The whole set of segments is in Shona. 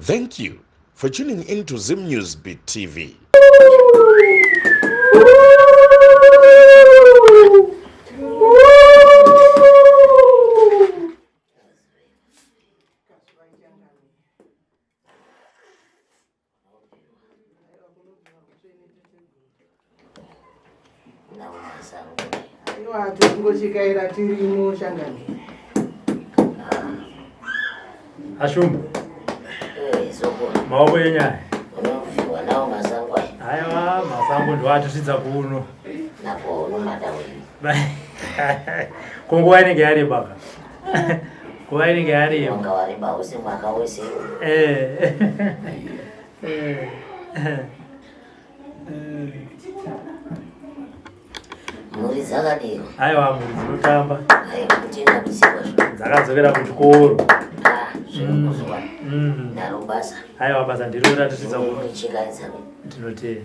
Thank you for tuning in to Zim News Beat TV. Aiwa tikungochikaira tirimo changamire. Ashumba. Eh, soko. Maoko enyaya. Unobviwa nawo masango aya. Aiwa masango ndiwatisvidza kuno. Napo unomada wewe. Ko nguva inenge yareba ka. Nguva inenge yareba. Wanga wareba wese mwaka wese. Eh. Eh. Mhuri dzakadii? Aiwa mhuri dzinotamba. Aiwa kutenda kusikwa zvo. Dzakadzokera kuchikoro. Ah, zvinokuzwa. Mm. Naro basa. Aiwa basa ndiro ratisvidza kuno. Chikaidza. Ndinotenda.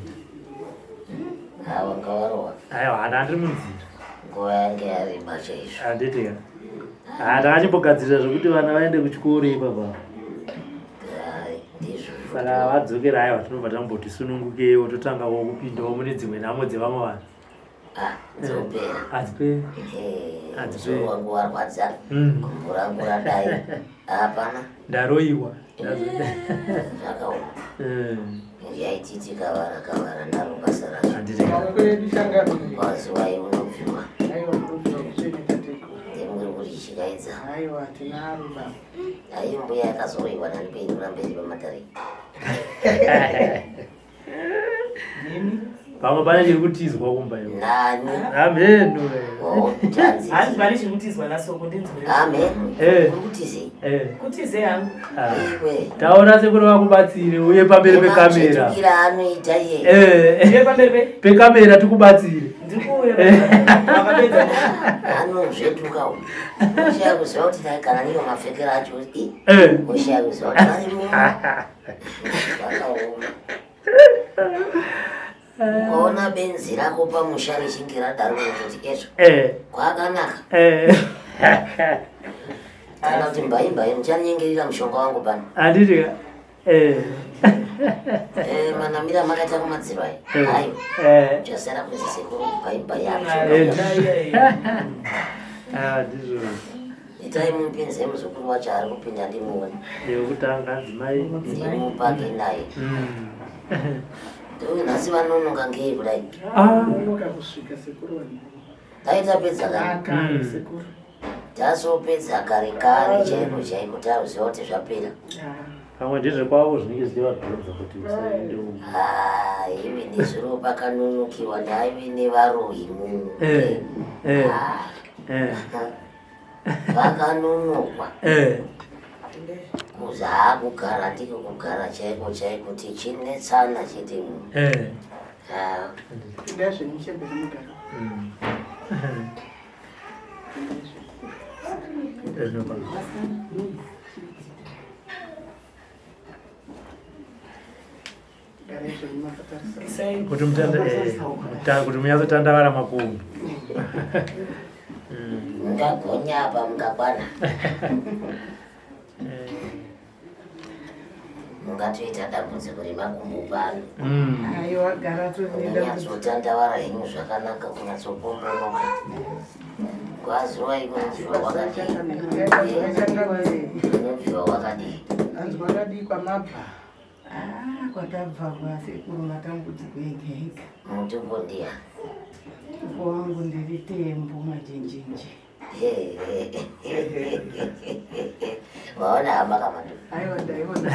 Ah, wanga warowa. Aiwa hana ndiri munzira. Nguva yange yareba chaizvo. Handiti ka. Ah, takachimbogadzirira zvekuti vana vaende kuchikoro ipapa. Hai, ndizvo. Saka vadzokera aiwa tinobva tamboti sunungukewo totangawo kupindawo mune dzimwe nhamo dzevamwe vanhu. Ah, dzopera. Hadziperi. Eh, Hadziperi. musoro wangu warwadza. Gumbo rangu radai. Hapana. Ndaroiwa. Zvakaoma. Yaititi kavara kavara naro basa racho. Handiti ka. Maoko edu changamire. Mazuva unobviwa. Aiwa kunobviwa kutsvene tateguru. Ndimuri kurichikaidza. Aiwa tinaro baba. Ayi mbuya yakazoroiwa nani peindura mberi pamatare. Nemi. Pamwe pane chiri kutizwa kumba iwe. Nani? Ameno. Oh, tanzi. Hanzi pane chiri kutizwa nasoko ndinzwire. Amen. Eh. Uri kutizei? Eh. Kutize hangu. Ah. Iwe. Taura sekuru vakubatsire uye pamberi pekamera. Nematsvetukira anoita iye. Eh. Ndiye pamberi pe. Pekamera tikubatsire. Ndiri kuuya. Wakapedza. Anozvetuka uyu. Ushaya kuziva kuti dai kana niyo mapfekero acho i. Eh. Ushaya kuziva kuti varimo. Zvakaoma. Ukaona benzi rako pamusha richinge radaro unototi ezvo. Eh. Kwakanaka. Eh. Kana kuti mbai mbai muchanyengerera mushonga wangu pano. Handiti ka. Eh. Eh, manamira makaita kumadziro aya. Eh. Ayo. Eh. Chasara kunzi sekuru mbai mbai Eh. yacho. Ah, ndizvo. Itai mupinze muzukuru wacho ari kupinda ndimuone. Yekutanga nzimai. Ndimupake naye. Mm. Nhasi vanonoka ngei kudai? Ah. Vanonoka kusvika sekuru vanhu. Dai tapedza kare. Akare Mm. sekuru. Tasopedza kare kare chaiko chaiko taziva kuti zvapera. Ah. Pamwe ndezvekwavo zvinenge zvichivabvunza kuti usaende umu. Ah, iwe nezuro pakanonokiwa ndaive nevaroyi muno. Eh. Eh. Ah, Eh. Vakanonokwa. Eh. Kuzaa kugara ndiko kugara chaiko chaiko tichinetsana chete muno. Eh. Ah, Pindai zvenyu muchembere mugara. There's no problem. Garai zvenyu makatarisa. Isai. Kuti mutanda eh, kuti munyatsotandavara makumbo. Mungagonya apa mungakwana. Mungatoita dambudziko remakumbo pano. Aiwa gara toenda. Munyatsotandavara henyu zvakanaka kunyatsopombonoka. Kwazuva ikunobviwa kwakadii? Changamire. Kunobviwa kwakadii? Hanzi kwakadii kwamabva? Ah, kwatabva kwasekuru matambudziko ega ega. Mutupo ndiya. Mutupo wangu ndiri tembo majinjinji. Waona hama kamadu. Aiwa ndaiona.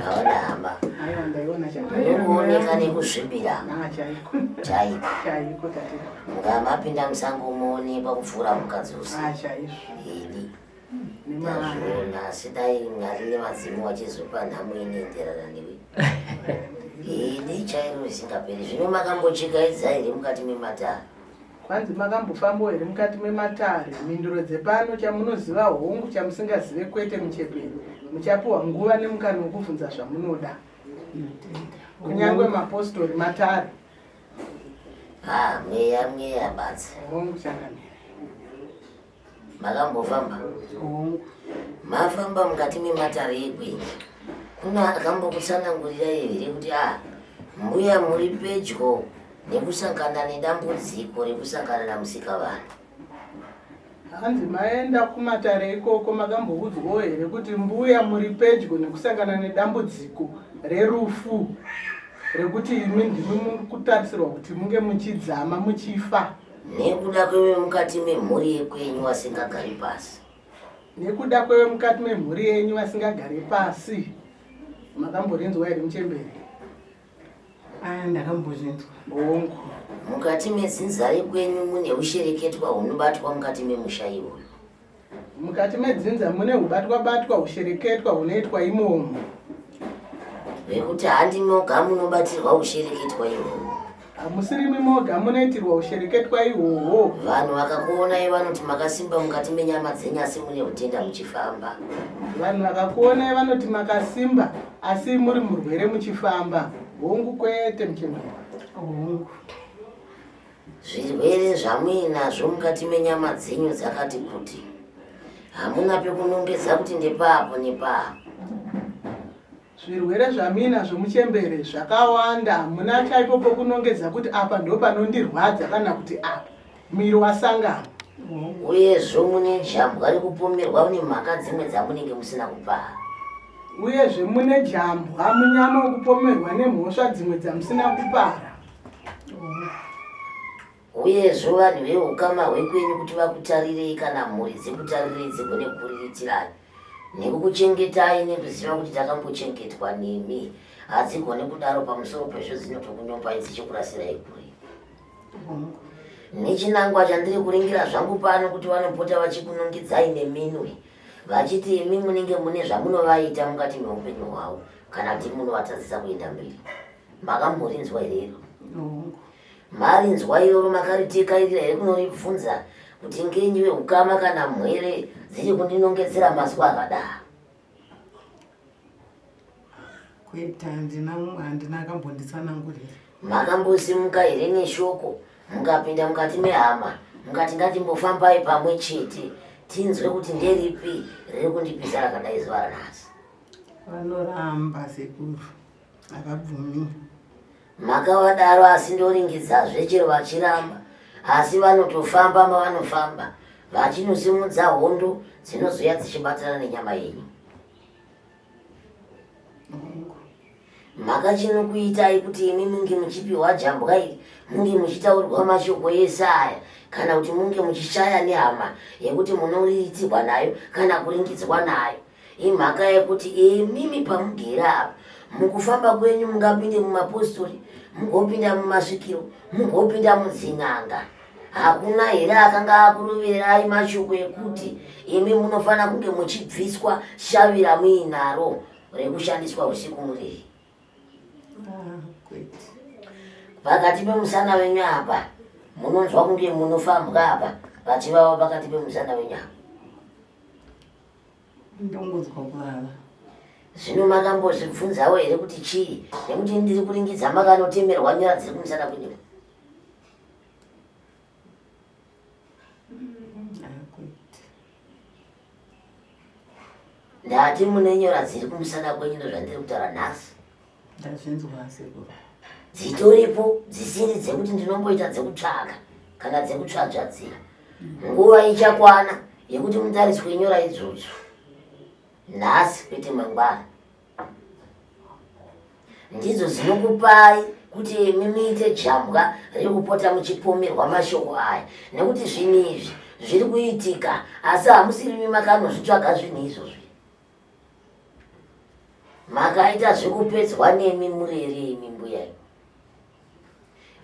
Waona hama. Aiwa ndaiona changamire. Unooneka nekusvibira Ah, chaiko. chaiko. Chaiko tateguru. Mukamapinda musango muonekwa kupfuura mukadzi usi. Ah, chaizvo. Idi. Nemavara. Ndazviona asi dai Mwari nevadzimu vachizopa nhamo inoenderana newe. Idi chairo isingaperi. Zvino makambochikaidza here mukati mematare? Kwanzi makambofambawo here mukati mematare? Mhinduro dzepano chamunoziva hongu chamusingazive kwete muchepere. Muchapiwa nguva nemukana wekubvunza zvamunoda. Kunyangwe mapostori matare. Ah, mweya mweya badzi. Hongu changamire. Makambofamba? Hongu. Mafamba mukati mematare egwenye. Kuna akambokutsanangurirai here kuti a ah, mbuya muri pedyo nekusangana nedambudziko rekusangana namusikavanhu? Hanzi maenda kumatare ikoko makamboudzwawo here kuti mbuya muri pedyo nekusangana nedambudziko rerufu rekuti imi ndimi muri kutarisirwa kuti munge muchidzama muchifa? Nekuda kwevemukati memhuri yekwenyu vasingagari pasi. Nekuda kwevemukati memhuri yenyu vasingagari pasi. Makamborinzwa here muchembere? Ah, ndakambozvinzwa. Hongu. Mukati medzinza rekwenyu mune ushereketwa hunobatwa mukati memusha iwoyo. Mukati medzinza mune hubatwa batwa hushereketwa hunoitwa imomo. Vekuti handi moga munobatirwa hushereketwa ihwohwo. Hamusirimi moga munoitirwa hushereketwa ihwohwo. Vanhu vakakuonai vanoti makasimba mukati menyama dzenyu asi mune hutenda muchifamba. Vanhu vakakuonai vanoti makasimba asi muri murwere muchifamba. Hongu kwete muchembere. Hongu. Zvirwere zvamuinazvo mukati menyama dzenyu dzakati kuti. Hamuna pekunongedza kuti ndepapo nepapo. Zvirwere zvamuinazvo muchembere zvakawanda hamuna chaipo pokunongedza kuti apa ndopanondirwadza kana kuti apa. Mwiri wasangana. Uyezve mune jambwa rekupomerwa nemhaka dzimwe dzamunenge musina kupara. Uyezve mune jambwa munyama wekupomerwa nemhosva dzimwe dzamusina kupara. Uyezve vanhu veukama hwekwenyu kuti vakutarirei kana mhuri dzikutarirei dzigone kukuriritsirai nekukuchengetai nekuziva kuti takambochengetwa nemi hadzigone kudaro pamusoro pezvo dzinotokunyombai dzichikurasirai kure. Nechinangwa chandiri kuringira zvangu pano kuti vanopota vachikunongidzai neminwe vachiti imi munenge mune zvamunovaita mukati meupenyu hwavo kana kuti munovatadzisa kuenda mberi. Makamborinzwa here iro? Marinzwa iroro makaritekairira here kunoribvunza kuti ngenyi veukama kana mhwere dziri kundinongedzera mazwi akadaro? Kwete, handina handina akambonditsanangurira. Makambosimuka here neshoko mukapinda mukati mehama mukati ngatimbofambai pamwe chete tinzwe kuti nderipi riri kundipisa rakadai zuva ranhasi? Vanoramba sekuru, havabvumi. Makavadaro asi ndoringidzazve chero vachiramba asi vanotofamba mavanofamba vachinosimudza hondo dzinozouya dzichibatana nenyama yenyu. Mhaka chinokuitai kuti imi munge muchipiwa jambwa iri munge muchitaurirwa mashoko ese aya kana kuti munge muchishaya nehama yekuti munoriritirwa nayo kana kuringidzwa nayo imhaka yekuti imimi pamugere apa mukufamba kwenyu mungapinde mumapostori mugopinda mumasvikiro mugopinda mudzin'anga Hakuna here akanga akuroverai mashoko ekuti imi munofanira kunge muchibviswa shavi ramuinaro rekushandiswa usiku muriri? Ah, kwete. Pakati pemusana wenyu apa munonzwa kunge munofambwa apa pachivava pakati pemusana wenyu apa. Ndongonzwa kuvava. Zvino makambozvibvunzawo here kuti chii? Nekuti ndiri kuringidza makanotemerwa nyora dziri kumusana kwenyu. Ndati mune nyora dziri kumusana kwenyu ndozvandiri kutaura nhasi. Ndazvinzwa sekuru. Dzitoripo dzisiri dzekuti ndinomboita dzekutsvaka kana dzekutsvadzvadzira. Nguva ichakwana yekuti mutariswe nyora idzodzo. Nhasi kwete mangwana. Ndidzo dzinokupai kuti imi muite jambwa rekupota muchipomerwa mashoko aya nekuti zvinhu izvi zviri kuitika asi hamusirimi makanozvitsvaga zvinhu izvozvi. Makaita zvekupedzwa nemi murere imi mbuya imi.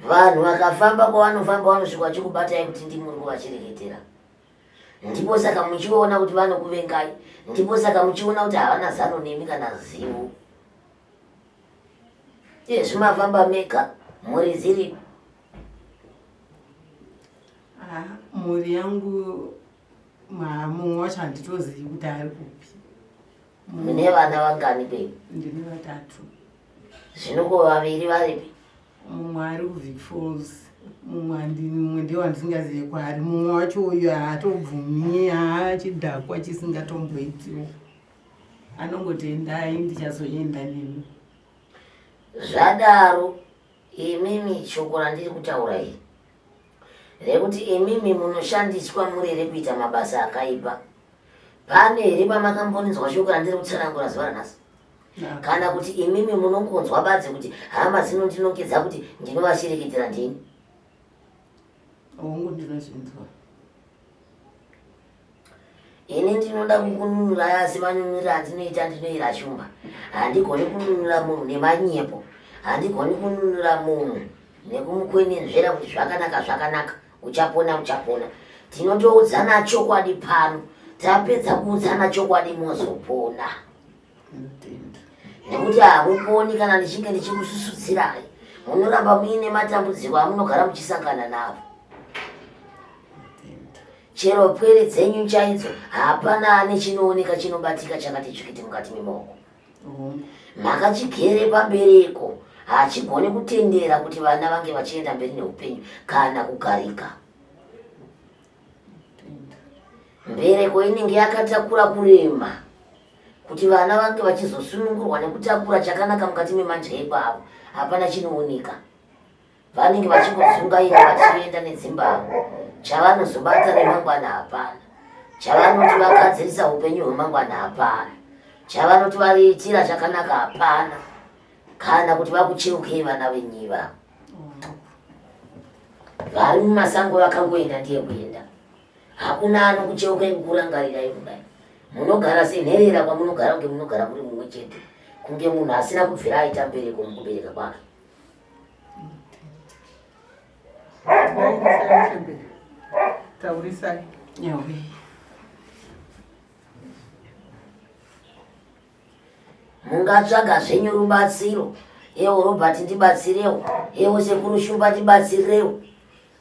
Vanhu vakafamba kwavanofamba vanosvika vachikubatai kuti ndimuri kuvachireketera. Ndipo saka muchiona kuti vanokuvengai, ndipo saka muchiona kuti havana zano nemi kana zivo. Izvi mafamba mega, mhuri dziripi? Ah, mhuri yangu mumwe wacho handitozivi kuti ari kupi. Mune vana vangani kwenyu? Ndine vatatu. Zvino ko vaviri varipi? Mumwe ari kuVic Falls, mumwe mumwe ndiye wandisingazive kwaari, mumwe wacho uyu haatobvumi, haachidhakwa chisingatomboitiwo. Anongoti endai ndichazoenda nemi. Zvadaro imimi shoko randiri kutaura iri rekuti imimi munoshandiswa muri rekuita mabasa akaipa. Pane here pamakambonzwa shoko randiri kutsanangura zuva ranhasi? Kana kuti imimi munongonzwa badzi kuti hama dzinondinongedza kuti ndinovashereketera ndini? Hongu, ndinozvinzwa. Ini ndinoda kukununurai asi manunuriro andinoita ndinoira shumba. Handigoni kununura munhu nemanyepo. Handigoni kununura munhu nekumukwenenzvera kuti zvakanaka zvakanaka uchapona uchapona. Tinotoudzana chokwadi pano. Tapedza kuudzana chokwadi mozopona. Nekuti hamuponi kana ndichinge ndichikususudzirai. Munoramba muine matambudziko amunogara muchisangana navo. Chero pwere dzenyu chaidzo hapana ane chinooneka chinobatika chakati tsvikiti mukati memaoko. Makachigere pambereko hachigoni kutendera kuti vana vange vachienda mberi neupenyu kana kugarika. Mbereko inenge yakatakura kurema kuti vana vange vachizosunungurwa nekutakura chakanaka mukati memandya ekwavo. Hapana chinooneka. Vanenge vachingodzungaira vachienda nedzimbahwe. Chavanozobata remangwana hapana. Chavanoti vagadzirisa upenyu hwemangwana hapana. Chavanoti variitira chakanaka hapana. Kana kuti vakucheukei vana venyu ivavo. Vari mumasango vakangoenda ndiye kuenda. Hakuna anokucheukai kukurangarirai kudai. Munogara senherera kwamunogara kunge munogara muri mumwe chete. Kunge munhu asina kubvira aita mbereko mukubereka kwake. Taurisai. Yawe. Mungatsvaga zvenyu rubatsiro. Ewo Robert ndibatsirewo. Ewo Sekuru Shumba ndibatsirewo.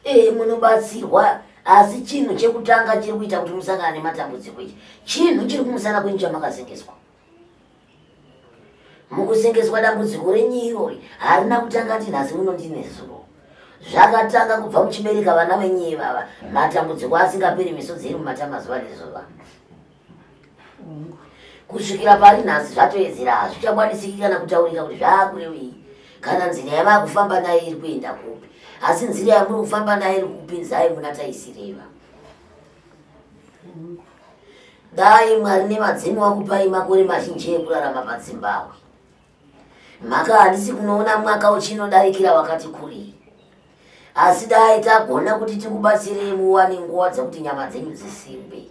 Ee munobatsirwa asi chinhu chekutanga chiri kuita kuti musangane nematambudziko ichi chinhu chiri kumusana kwenyu chamakasengeswa. Mukusengeswa dambudziko renyu irori harina kutanga ndinhasi uno ndine zuro. Zvakatanga kubva muchibereka vana venyu ivava matambudziko asingaperi misodzi iri mumatama zuva nezuva. Kusvikira pari nhasi zvatoedzera hazvichakwanisiki kana kutaurika kuti zvaakurevei kana nzira yavakufamba nayo iri kuenda kupi asi nzira yamuri kufamba nayo iri kukupinzai muna taisireva. Dai Mwari nevadzimu vakupai makore mazhinji ekurarama paDzimbahwe. Mhaka handisi kunoona mwaka uchinodarikira wakati kurei. Asi dai tagona kuti tikubatsirei muwane nguva dzekuti nyama dzenyu dzisimbe.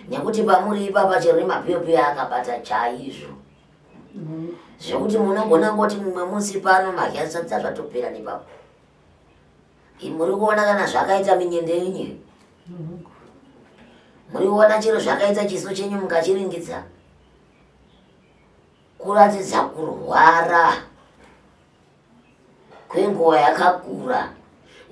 Nekuti pamuri ipapa chero nemapiyopiyo akabata chaizvo. Zvekuti munogona ngoti mumwe musi pano mahya sadza zvatopera nepapo. Muri kuona kana zvakaita minyende yenyu? Muri kuona chero zvakaita chiso chenyu mukachiringidza? Kuratidza kurwara kwenguva yakakura.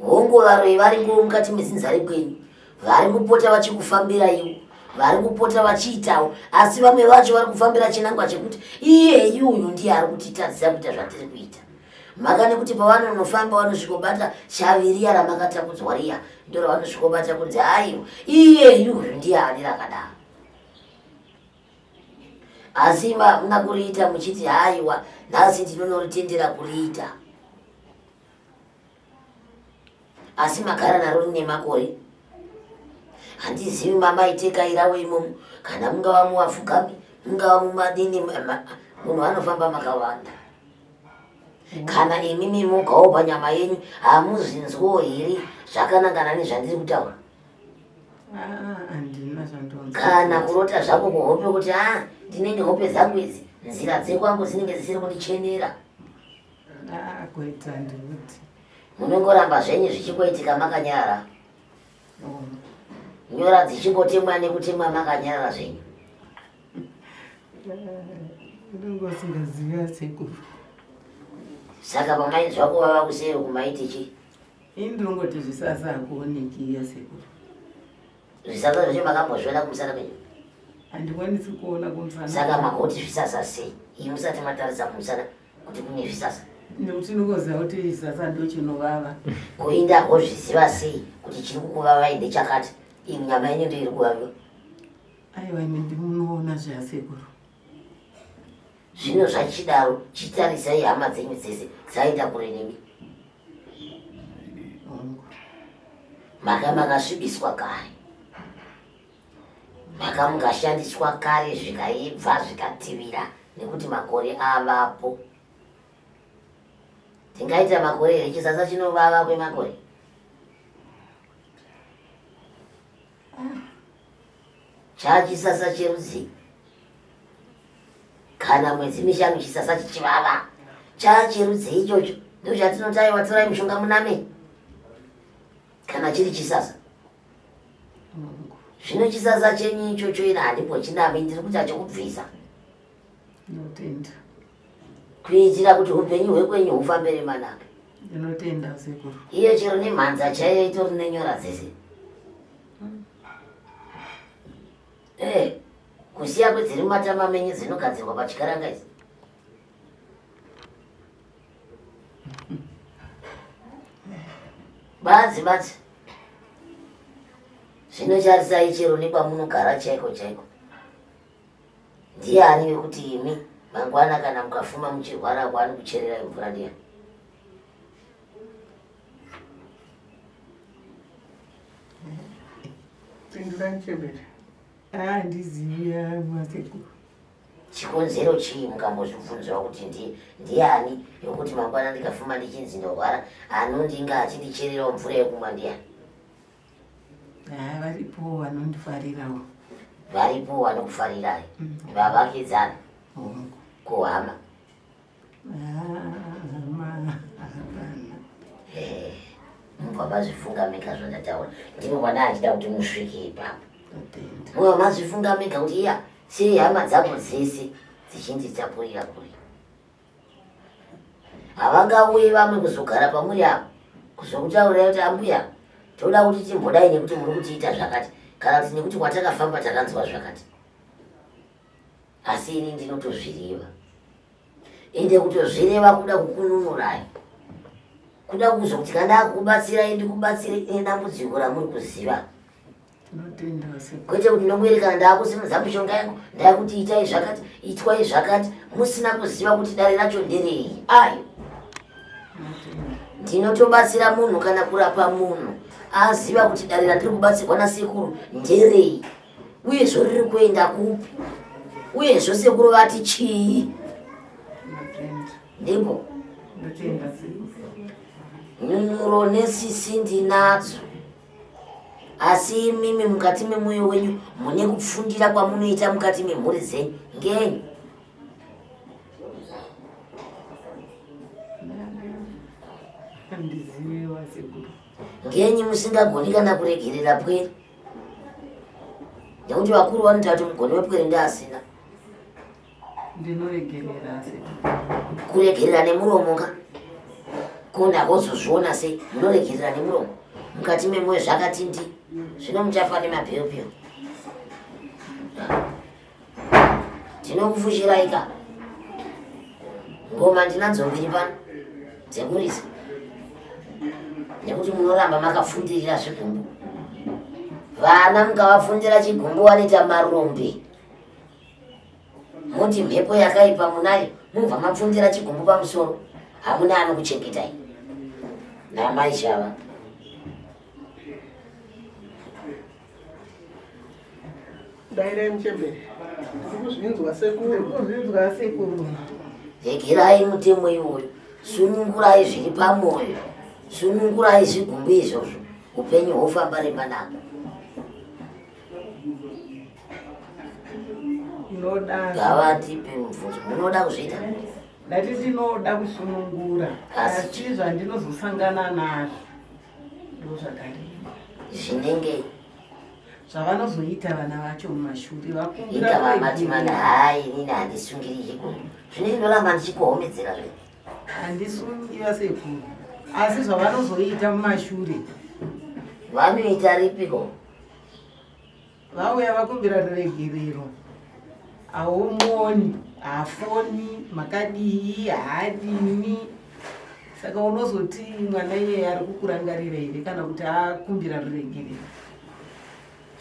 Hongu varoyi variko mukati medzinza rekwenyu vari kupota vachikufambira iwo vari kupota vachiitawo asi vamwe vacho vari kufambira chinangwa chekuti iyeyi uyu ndiye ari kutitadzisa kuita zvatiri kuita. Mhaka nekuti pavanonofamba vanosvikobata shavi riya ramakatakudzwa riya ndoravanosvikobata kunzi aiwa iyeyi uyu ndiye ani rakadaro. Asi hamuna kuriita muchiti haiwa nhasi ndinonoritendera kuriita. Asi magara naro rine makore. Handizivi mamaitekairawo imomo kana mungava muvafugami mungava mumadini munhu anofamba makawanda. Kana imimi mogawo panyama yenyu hamuzvinzwawo here zvakanangana nezvandiri kutaura? Kana kurota zvako kuhope kuti a ndinenge hope dzangu idzi nzira dzekwangu dzinenge dzisiri kundichenera. Munongoramba zvenyu zvichingoitika makanyarara. Nyora dzichingotemwa nekutemwa makanyarara zvenyu. Unenge usingazivi sekuru. Saka pamainzwa kuvava kuseri kumaiti chii? Ini ndinongoti zvisasa hakuoneki iya sekuru. Zvisasa zvacho makambozviona kumusana kwenyu? Handikwanisi kuona kumusana. Saka makoti zvisasa sei? Iyi musati matarisa kumusana kuti kune zvisasa. Nekuti ndinongoziva kuti zvisasa ndochinovava. Kuinda hozviziva sei kuti chiri kukuvavai ndechakati? Iyi nyama yenyu ndoiri kuvaviwa. Aiwa, imi ndimunoona zveasekuru. Zvino zvachidaro, chitarisai hama dzenyu dzese dzaenda kure nemi. Maka makasvibiswa kare, maka mukashandiswa kare zvikaibva zvikativira nekuti makore avapo. Tingaita makore here? Chisasa chinovava kwemakore. Chachisasa cherudzii? Kana mwedzi mishanu chisasa chichivava, chacherudzii ichocho? Ndo chatinoti aiwa, torai mushonga muname kana chiri chisasa. Zvino chisasa chenyu ichocho ina handimbo chiname, ndiri kuti achokubvisa. Ndinotenda. Kuitira kuti upenyu hwekwenyu hufambe remanaka. Ndinotenda sekuru. Iyo chero nemhanza chaiyo itori nenyora dzese. Kusiya kwedziri mumatama menyu dzinogadzirwa pachikaranga idzi. Badzi badzi. Zvino charisai chero nekwamunogara chaiko chaiko. Ndiani wekuti imi mangwana kana mukafuma muchirwara kwani kuchererai mvura ndiyani? Pindurai chembere. Handizivi masekuru. Chikonzero chii mukambozvibvunzwa kuti ndiani yokuti mangwana ndikafuma ndichinzi ndorwara anondinga achindichererawo mvura yekumwa ndiyani? Ha, varipo vanondifarirawo. Varipo vanokufarirai? Vavakidzani? Hongu. Kuhama? Hama hapana. Mubva mazvifunga mega zvandataura, ndipo pana achida kuti musvike ipapo. Ndotenda. Mubva mazvifunga mega kuti iya sei hama dzako dzese dzichinditapurira kure. Havangauyi vamwe kuzogara pamuri apo kuzokutaurirai kuti ambuya toda kuti timbodai nekuti muri kutiita zvakati, kana kuti nekuti kwatakafamba takanzwa zvakati. Asi ini ndinotozvireva, ende kutozvireva kuda kukununurai, kuda kuzokuti kana ndakubatsirai ndikubatsire ine dambudziko ramuri kuziva. Tinotenda sekuru. Kwete kuti ndinongoerekana ndaakusimudza mishonga yangu ndakuti itai zvakati, itwai zvakati, musina kuziva kuti dare racho nderei. Ayo ndinotobatsira munhu kana kurapa munhu aziva kuti dare randiri kubatsirwa nasekuru nderei, uyezvo riri kuenda kupi, uyezvo sekuru vati chii. Ndotenda. Ndipo Ndotenda sekuru. Nunuro nesisi ndinadzo, asi imimi mukati memwoyo wenyu mune kupfundira kwamunoita mukati memhuri dzenyu ngenyi? Handizivi wasekuru. Ngenyi musingagoni kana kuregerera pwere? Nekuti vakuru vanoita kuti mugoni wepwere ndeasina. Ndinoregerera sekuru. Kuregerera nemuromo ka ko ndakozozviona sei munoregerera nemuromo mukati memwoyo zvakati ndi zvino muchafa nemabhiyopiyo. Tinokufushirai ka ngoma ndinadzo mbiri pano dzekurisa nekuti munoramba makafundirira zvigumbu. Vana mukavafundira chigumbu vanoita marombe, moti mhepo yakaipa munayo, mubva mapfundira chigumbu pamusoro, hamuna anokuchengetai namai shava. Dairai muchembere. Ndiri kuzvinzwa sekuru. Kuzvinzwa sekuru. Regerai mutemo iwoyo, sunungurai zviri pamwoyo, sunungurai zvigumbu izvozvo, upenyu hwofamba remanako. Ndinoda. Ngavatipe mubvunzo, munoda kuzviita? Ndati ndinoda kusunungura, Asi- asi zvandinozosangana nazvo ndo zvakarema. Zvinenge Zvavanozoita vana vacho mumashure vakumbira inga vamati mana kuregerera. hai, inini handisungiri chigumbu, zvinenge ndoramba ndichikohomedzera zve. Handisungira sekuru, asi zvavanozoita mumashure. Vanoita ripiko? Vauya vakumbira ruregerero, haumuoni, haafoni, makadii, haadini. Saka unozoti mwana iyeye ari kukurangarira here kana kuti akumbira ruregerero?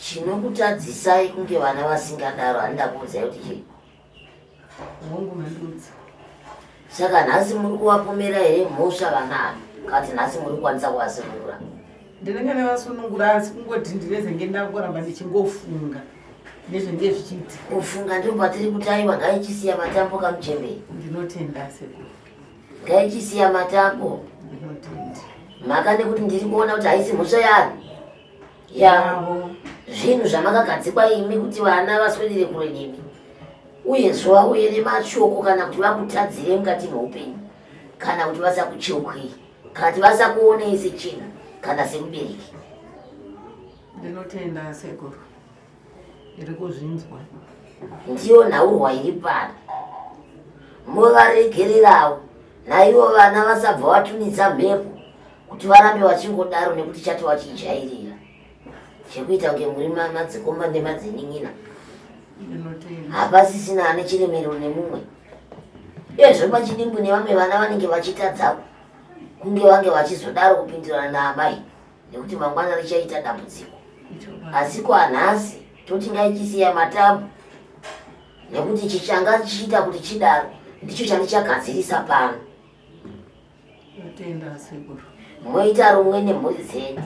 Chinokutadzisai kunge vana vasingadaro handida kuudzai kuti chii. Hongu mandudza. Saka nhasi muri kuvapomera here mhosva vana ava kati nhasi muri kukwanisa kuvasunungura? Ndinenge ndavasunungura asi kungoti ndinezenge ndakuramba ndichingofunga nezvenge zvichiitika. Kufunga ndipo patiri kuti aiwa ngaichisiya matambo kamuchembere. Ndinotenda sekuru. Ngaichisiya matambo. Ndinotenda. Mhaka nekuti ndiri kuona kuti haisi mhosva yani. Yavo. Zvinhu zvamakagadzikwa imi kuti vana vaswedere kure nemi. Uye vauye nemashoko kana kuti vakutadzire mukati meupenyu kana kuti vasakucheukei kana kuti vasakuonei sechinhu kana semubereki. Ndinotenda sekuru. Ndiri kuzvinzwa. Ndiyo nhaurwa iri pano. Movaregererawo naivo vana vasabva vatunidza mhepo kuti varambe vachingodaro nekuti chati vachijairira chekuita kunge muri madzikoma nemadzinin'ina. Hapasisina ane chiremero nemumwe. Uyezve pachidimbu nevamwe vana vanenge vachitadzawo kunge vange vachizodaro kupindirana naamai nekuti mangwana richaita dambudziko. Asi kwanhasi toti ngaichisiya matambo nekuti chichanga chichiita kuti chidaro ndicho chandichagadzirisa pano. Totenda sekuru. Moita rumwe nemhuri dzenyu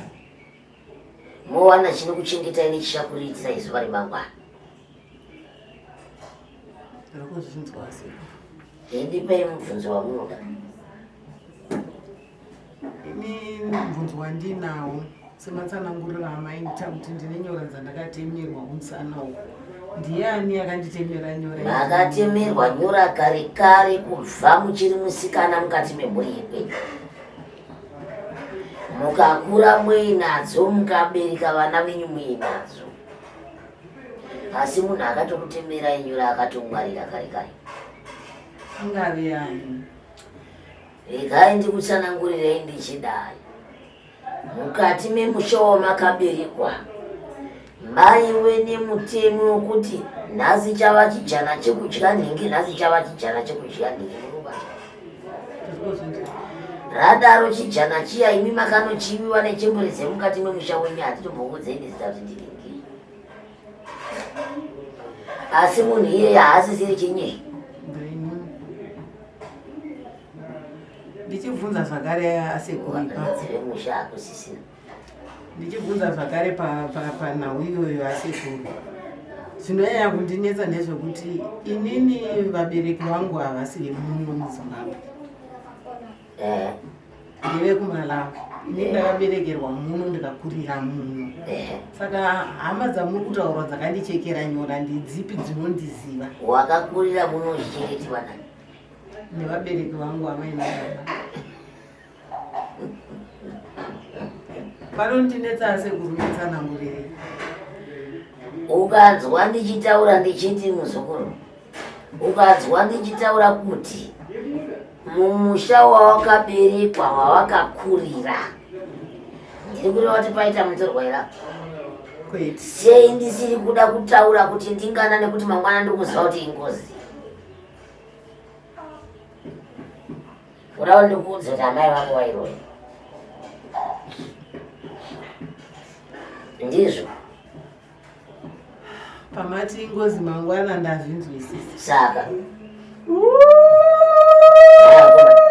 mowana chinokuchengetai nechichakuriitirai zuva remangwana. Ndiri kuzvinzwa sekuru. Ndipei mubvunzo wamunoda. Ini mubvunzo wandinawo sematsananguriro amaita kuti ndine nyora dzandakatemerwa kumusana uku. Ndiani akanditemera nyora? Makatemerwa nyora kare kare kubva muchiri musikana mukati memhuri yekwenyu. Mukakura muinadzo mukabereka vana venyu muinadzo. Asi munhu akatokutemerai nyora akatongwarira kare kare. Angave ani? Regai ndikutsanangurirei ndichidai. Mukati memusha wamakaberekwa maive nemutemo wekuti nhasi chava chijana chekudya nhingi, nhasi chava chijana chekudya nhingi. Munobata radaro chijana chiya imi makanochiviwa nechembere dzemukati memusha wenyu, hatitombongodzei nezita kuti ndinhingi. Asi munhu iyeye haasisiri chinyei. Ndichibvunza zvakare asekuru vemusha akusisina. Ndichibvunza zvakare panhau iyoyo asekuru, zvinonyanya kundinetsa ndezvekuti inini vabereki vangu havasi vemuno muZimbabwe, ndevekuMalawi. Ini ndakaberekerwa muno ndikakurira muno, saka hama dzamuri kutaurwa dzakandichekera nyora ndidzipi dzinondiziva? Wakakurira muno uchichengetiwa nani? Nevabereki vangu, amai nababa. Panondinetsa sekuru, netsanangurire. Ukanzwa ndichitaura ndichiti muzukuru, ukanzwa ndichitaura kuti mumusha wawakaberekwa wawakakurira, ndiri kureva kuti paita mutorwa here? Kwete. Sei ndisiri kuda kutaura kuti ndingana? Nekuti mangwana ndiri kuziva kuti ingozi. Kudawo ndikuudze kuti amai vako vairoya, ndizvo? Pamati ingozi mangwana ndazvinzwisisa. Saka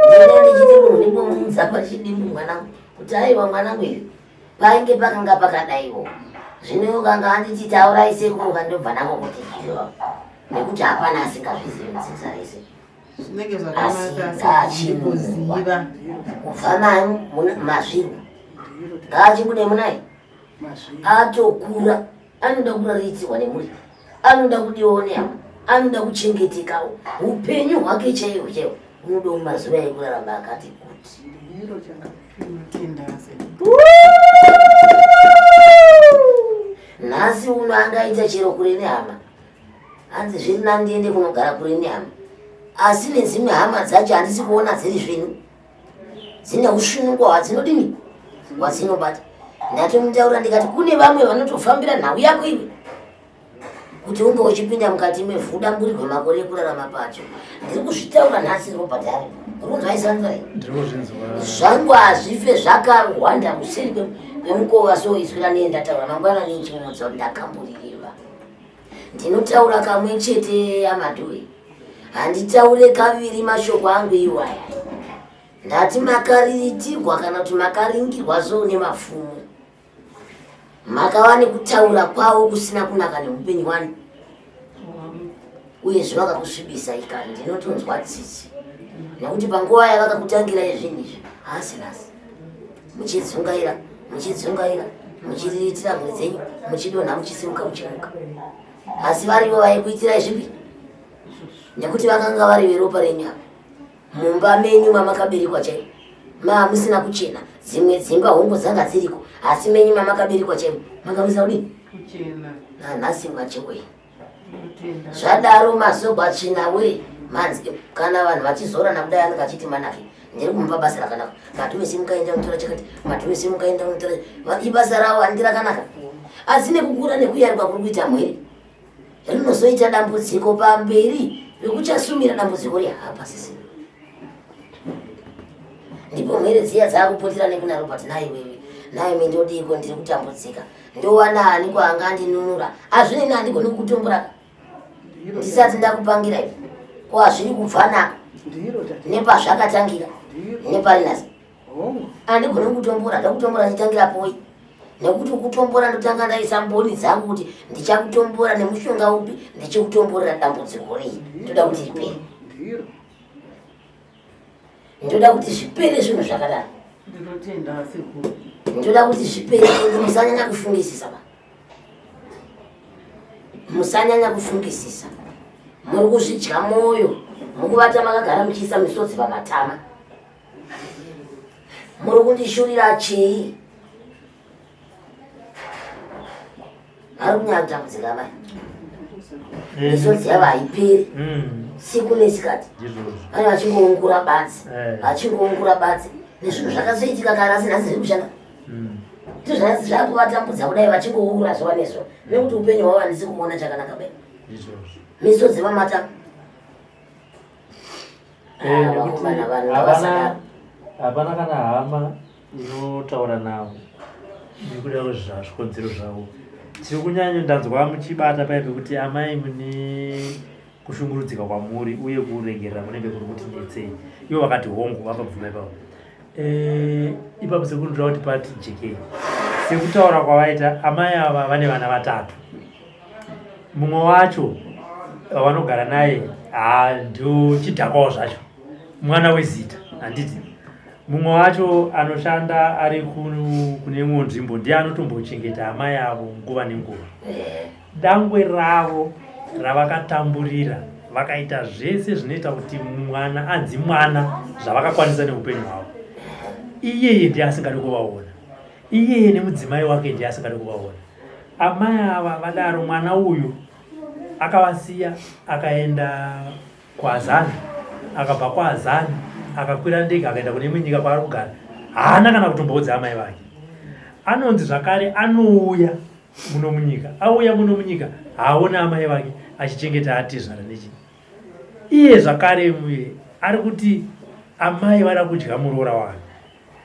ndine ndichiti munhu ndimbomuudza pachidimbu mwanangu kuti aiwa mwanangu, izvi painge pakanga pakadaiwo. Zvino ukanga anditi taurai sekuru, kandobva nako kuti izvo nekuti hapana asingazvizivi mudzinza rese. Zvinenge Asi zvakanaka ngaachinunurwa kuziva kubva mazviro ngaachibude munai atokura. Anoda kuraridzirwa nemhuri, anoda kudiwawo nehama, anoda kuchengetekawo. Upenyu hwake chaiwo chaiwo unodawo mazuva ekurarama akati kuti. Tinotenda sekuru. Nhasi uno angaita chero kure nehama, hanzi zviri nani ndiende kunogara kure nehama, asi nedzimwe hama dzacho handisi kuona dziri zvinhu dzine usvinungwa hwadzinodini hwadzinobata. Ndatomutaura ndikati kune vamwe vanotofambira nhau yako iwe kuti unge uchipinda mukati mevhu udamburirwe makore ekurarama pacho. Ndiri kuzvitaura nhasi Robert ari uri kunzwa isanzai. Ndiri kuzvinzwa. Zvangu hazvife zvakarwanda kuseri. Kwemukova so izwi ranee ndataura mangwana nechimudza kuti ndakamburirirwa. Ndinotaura kamwe chete amadhuwe. Handitaure kaviri mashoko angu iwaya. Ndati makariritirwa kana kuti makaringirwa so nemafumo. Makava nekutaura kwavo kusina kunaka neupenyu hwani uyezve vakakusvibisa ikani ndinotonzwa tsitsi nekuti panguva yavakakutangira izvinhu izvi haasi nhasi muchidzungaira muchidzungaira muchiriritira mhuri dzenyu muchidonha muchisimuka muchimuka asi varivo vaikuitirai zvipi nekuti vakanga vari veropa renyu apa mumba menyu mamakaberekwa chaimo maa musina kuchena dzimwe dzimba hongu dzanga dziriko asi menyu mamakaberekwa chaimo manga musina kudini Kuchena. nanhasi machewei Ndinotenda. zvadaro mazogwa tsvina we manzi kana vanhu vachizorana kudai anenge achiti manake ndiri kumupa basa rakanaka madhuve simukaenda unotora chakati madhuve simukaenda unotora ibasa ravo handi rakanaka asi nekukura nekuyarikwa kuri kuita mhwere rinozoita dambudziko pamberi rekuchasumira dambudziko riya hapasisina ndipo mhwere dziya dzakupotera nekuna Robert naiwewe naimi ndodiko ndiri kutambudzika ndowana ani kwaanga andinunura azvinini handigoni kukutombora Ndiro ndisati ndakupangira ivi ko hazviri kubva nako ndiro tate nepazvakatangira ndiro nepari nhasi hongu handigoni kutombora ndakutombora ndichitangira poi nekuti kutombora ndotanga ndaisa mboni dzangu kuti ndichakutombora nemushonga upi ndichikutomborera dambudziko rei ndoda kuti ripere ndiro ndoda kuti zvipere zvinhu zvakadaro Ndinotenda sekuru. ndoda kuti zvipere ende musanyanya kufungisisa ba musanyanya kufungisisa muri kuzvidya mwoyo mukuvata makagara muchiisa misodzi pamatama muri kundishurira chii vari kunyanya kutambudzika mai misodzi yavo haiperi siku nesikati Ndizvozvo. vane vachingoungura badzi Eh. vachingoungura badzi nezvinhu zvakazoitika kare asi nhasi zviri kushanda ndizvo zvasi zvakuvatambudza kudai vachingoura zuva nezuva nekuti upenyu hwavo handisi kuona chakanaka bai Ndizvozvo. misodzi pamatama Eh, nekuti vakomana vanhu havana ngavasadaro hapana kana hama inotaura navo nekuda kwezvikonzero zvavo tiri kunyanya ndanzwa muchibata paya pekuti amai mune kushungurudzika kwamuri uye kuregerera kunenge kuri kuti netsei ivo vakati hongu vakabvuma ipapo Eh, ipapo sekuru ndoda kuti pati jekei sekutaura kwavaita amai ava vane vana vatatu mumwe wacho wavanogara naye haa ndio chidhakwawo zvacho mwana wezita handiti mumwe wacho anoshanda ari kune imwe nzvimbo ndiye anotombochengeta amai avo nguva nenguva dangwe ravo ravakatamburira vakaita zvese zvinoita kuti mwana anzi mwana zvavakakwanisa neupenyu hwavo iyeye ndiye asingadi kuvaona iyeye nemudzimai wake ndiye asingadi kuvaona amai ava vadaro mwana uyu akavasiya akaenda kuazani akabva kuazani akakwira ndege akaenda kune imwe nyika kwaari kugara haana kana kutomboudza amai vake anonzi zvakare anouya muno munyika auya muno munyika haaona amai vake achichengeta atezvara nechii iye zvakare muye ari kuti amai vada kudya muroora wake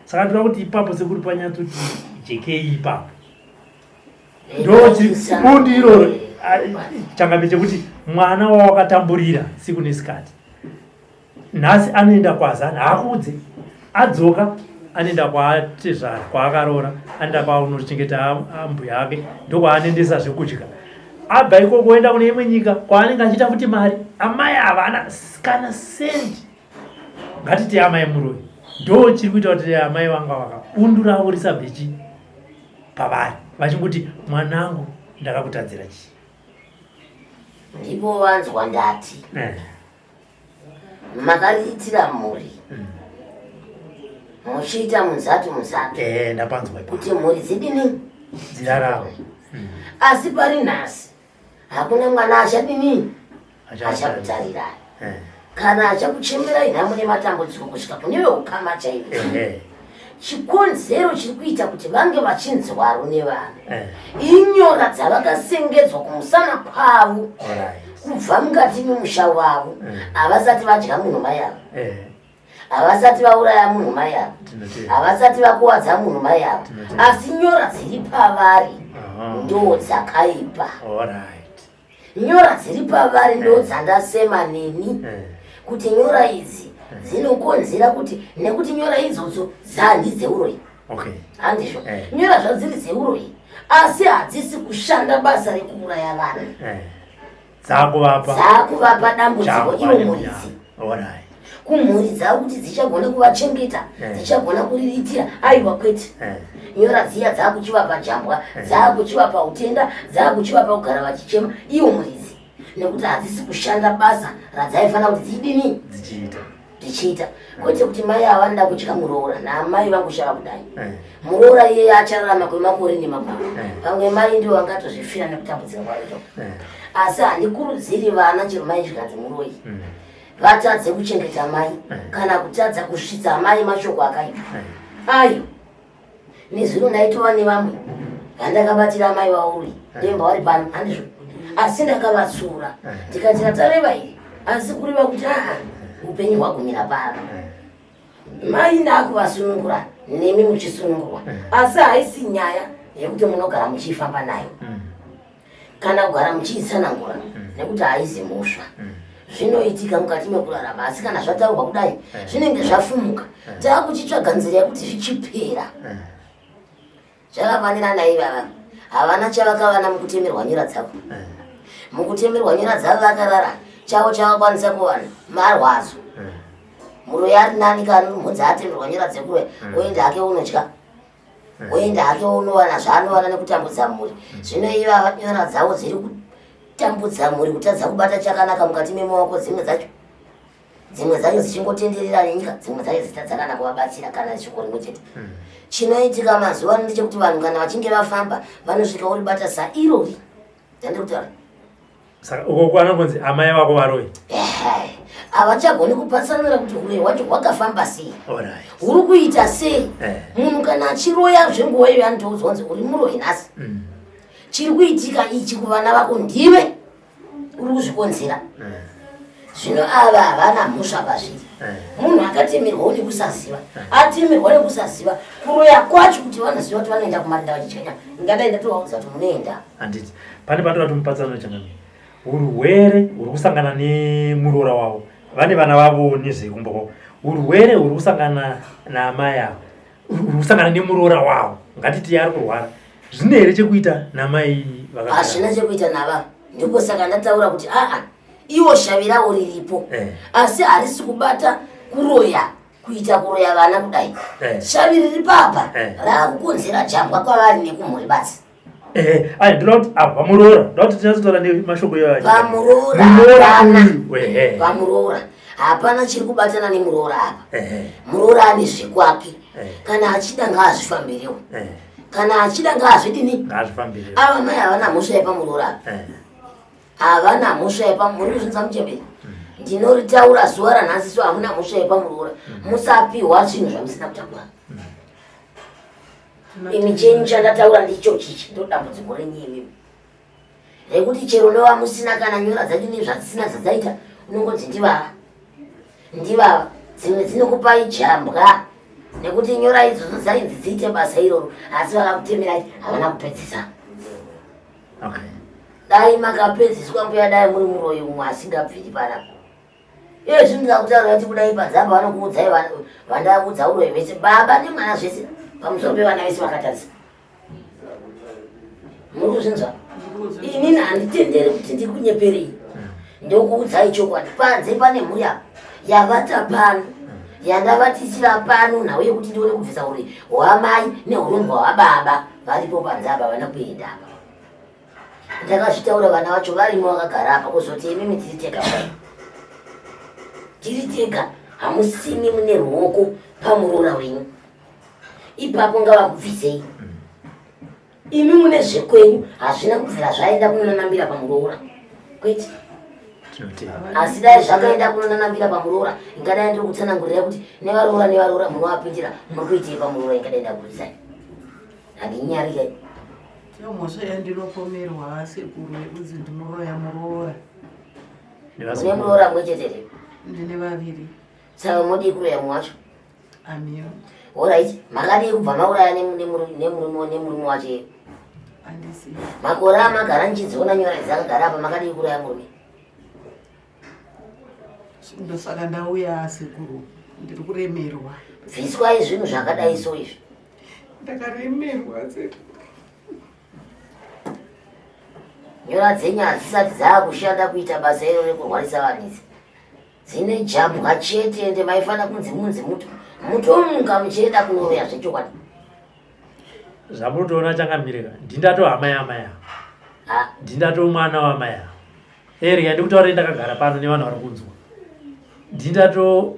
saka ndoda kuti ipapo sekuri panyatsoti jekei ipapo ndobundi iroro changambe chekuti mwana wawakatamburira siku nesikati nhasi anoenda kwazana haakuudze adzoka anoenda kwaatezvara kwaakaroora anoenda kwaunochengeta ambuya ake ndokwaanoendesa zvekudya abva ikoko oenda kune imwe nyika kwaanenge achiita futi mari amai havana kana sendi ngatiti amai muroyi ndo chiri kuita kuti amai vanga vakabundu ravo risabve chi pavari vachingoti mwanangu ndakakutadzira chii ndipo vanzwa ndati Eh, makariitira mhuri muchiita munzatu munzatu eh, ndapanzwa ipapo kuti mhuri dzidini dzirarame asi pari nhasi hakuna mwana achadini achakutarirai Eh, kana achakuchemerai nhamo nematambudziko kusvika kune veukama chaivo eh, chikonzero chiri kuita kuti vange vachinzwaro nevanhu eh, inyora dzavakasengedzwa kumusana kwavo alright. kubva mukati memusha wavo Mm. havasati vadya munhu mai avo Eh, Havasati vauraya munhu mai ava, havasati vakuwadza munhu mai ava, asi nyora dziri pavari ndo dzakaipa. Nyora dziri pavari ndo eh. dzandasema neni eh. kuti nyora idzi eh. dzinokonzera kuti nekuti nyora idzodzo dzandi dzeuroyi handizvo nyora zvadziri dzeuroyi asi hadzisi kushanda basa rekuuraya vanhu dzakuvapa dzakuvapa dambudziko ivo muridzi kumhuri dzavo kuti dzichagona kuvachengeta eh. dzichagona kuriritira aiwa kwete eh. nyora dziya dzakuchivapa jambwa eh. dzakuchivapa utenda dzakuchivapa kugara vachichema ivo muridzi nekuti hadzisi kushanda basa radzaifanira kuti dzidini dzichiita tichiita kwete kuti mai ava vanoda kutya muroora naamai vangu shava kudai eh. muroora iyeye achararama kwemakore nemakore eh. pamwe mai ndivo vangatozvifira nekutambudzika kwavito eh. asi handikurudziri vana chero mai zvikanzi muroyi hmm. vatadze kuchengeta mai kana kutadza kusvitsa mai mashoko akaipa ayo Nezuro ndaitova nevamwe vandakabatira amai vauri ndemba vari pano handizvo asi ndakavatsura ndikati ratareva iri asi kureva kuti aa upenyu hwagumira pano mai ndakuvasunungura nemi muchisunungurwa asi haisi nyaya yekuti munogara muchiifamba nayo kana kugara muchiitsanangura mm. nekuti haizi mhosva mm. zvinoitika mukati mekurarama asi kana zvataurwa kudai eh. zvinenge zvafumuka eh. taakuchitsvaga nzira yekuti zvichipera eh. zvakafanira naivava havana chavakavana mukutemerwa nyora dzavo mukutemerwa nyora dzavo vakarara chavo chavakwanisa kuwana marwadzo muroyi ari nani kana mhunzi atemerwa nyora dzekuroya oenda hake unodya oenda hake unowana zvaanowana nekutambudza mhuri zvino ivava nyora dzavo dziri kutambudza mhuri kutadza kubata chakanaka mukati memaoko dzimwe dzacho dzimwe dzacho dzichingotenderera nenyika dzimwe dzacho dzitadza kana kuvabatsira kana shoko rimwe chete hmm. chinoitika mazuva ano ndechekuti vanhu kana vachinge vafamba vanosvika uribata sairori ndandiri kutaura saka uko kwanongonzi amai vako varoyi havachagoni kupatsanura kuti huroyi hwacho hwakafamba sei huri kuita sei eh. munhu kana achiroya zvenguva iyo anotoudzwa kunzi uri muroyi nhasi mm. chiri kuitika ichi kuvana vako ndive uri kuzvikonzera eh. zvino ava havana mhosva pazviri eh. munhu akatemerwawo nekusaziva atemerwa nekusaziva kuroya kwacho kuti vanoziva kuti vanoenda kumarinda vachichenya ingadai ndatovaudza kuti munoenda handiti pane panoda kuti mupatsanure changamire urwere huri kusangana nemuroora wavo vane vana vavo nezvekumba kwavo urwere huri kusangana naamai avo huri kusangana nemuroora wavo ngatiti ari kurwara zvine here chekuita namai hazvina chekuita nava ndiko saka ndataura kuti aa iwo shavi ravo riripo eh. asi harisi kubata kuroya kuita kuroya vana kudai eh. shavi riri papa eh. raakukonzera jambwa kwavari nekumhuri basi Eh, ayi ndoda kuti ah, pamuroora ndoda kuti tinyatsotaura nemashoko iwayo pamuroora hapana pamuroora hapana chiri kubatana nemuroora apa muroora ane zvekwake kana achida ngaazvifambirewo kana achida ngaazvidini ava mai havana mhosva yepamuroora apa havana mhosva yepamuri kuzvinza muchemberi hmm. ndinoritaura zuva ranhasi so hamuna mhosva yepamuroora hmm. musapiwa zvinhu zvamusina kutakura hmm. Imi chenyu chandataura ndicho chichi ndodambudziko renyu imimi rekuti chero newamusina kana nyora dzacho nezvadzisina dzadzaita unongonzi ndivava ndivava dzimwe dzinokupai jambwa nekuti nyora idzodzo dzainzi dziite basa iroro asi vakakutemerai havana kupedzisa okay. Dai makapedziswa mbuya dai muri muroyi umwe asingabviri panapa Iye zvino ndakutaura kuti kudai padzamba vanokuudzai vandakuudza uroyi vese baba nemwana zvese pamusoro pevana vese vakatarisa. Muri kuzvinzwa? Inini handitenderi kuti ndikunyeperei. Ndokuudzai chokwadi. Panze pane mhuri apa yavata pano yandavatisira pano nhau yekuti ndione kubvisa uroyi hwamai nehurombwa hwababa varipo panze apa havana kuenda apa. Ndakazvitaura vana vacho varimo vakagara apa kuzoti imimi tiri tega kudai. Tiri tega hamusimi mune ruoko pamuroora wenyu. Ipapo ngavakubvisei. Imi mune zvekwenyu hazvina kubvira zvaenda kunonanambira pamuroora. Kwete. Asi dai zvakaenda kunonanambira pamuroora ingadai ndiri kutsanangurira kuti nevaroora nevaroora munovapindira muri kuitei pamuroora ingadai ndakuudzai. Handinyari kai. Iyo mhosva yandinopomerwa sekuru yekunzi ndinoroya muroora. Une muroora mumwe chete here? Ndine vaviri. Saka modii kuroya mumwe wacho? Amiro. Alright, makadii kubva mauraya nemurume wacho iye? Handisi. Makore amagara ndichidziona nyora dzakagara apa makadii kuuraya murume? Ndosaka ndauya sekuru, ndiri kuremerwa. Bviswai zvinhu zvakadai so izvi. Ndakaremerwa sekuru. Nyora dzenyu hadzisati dzaakushanda kuita basa iro rekurwarisa vanhu idzi. Dzine jambwa chete ende maifana kunzi munzi muto mutomuka muchienda kunoroya zvechokwadi. Zvamunotoona changamire ka ndindato hama yamai ava. Ndindato mwana wamai ava. Eh rega ndikutaurire ndakagara pano nevanhu vari kunzwa. Ndindato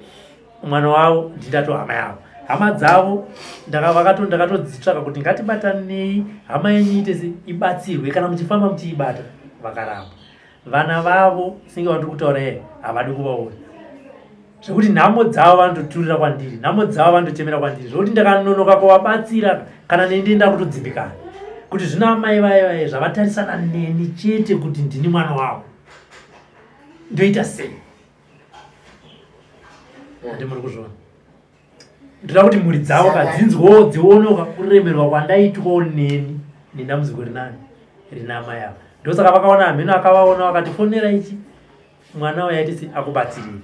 mwana wavo ndindato hama yavo. Hama dzavo ndakatodzitsvaka kuti ngatibatanei hama yenyu iite se ibatsirwe kana muchifamba muchiibata vakaramba. Vana vavo senge vandiri kutaura iye havadi kuvaona zvekuti nhamo dzavo vanototurira kwandiri nhamo dzavo vanotochemera kwandiri zvekuti ndakanonoka kuvabatsira kana neni ndenda kutodzimbikana kuti zvino amai vaye vaye zvavatarisana neni chete kuti ndini mwana wavo ndoita sei andi muri kuzviona ndoda kuti mhuri dzavo ka dzinzwewo dzionewo kuremerwa kwandaitwawo neni nedambudziko rinani rina amai ava ndosaka vakaona hameno akavaona vakati fonera ichi mwana uyo aiti akubatsirei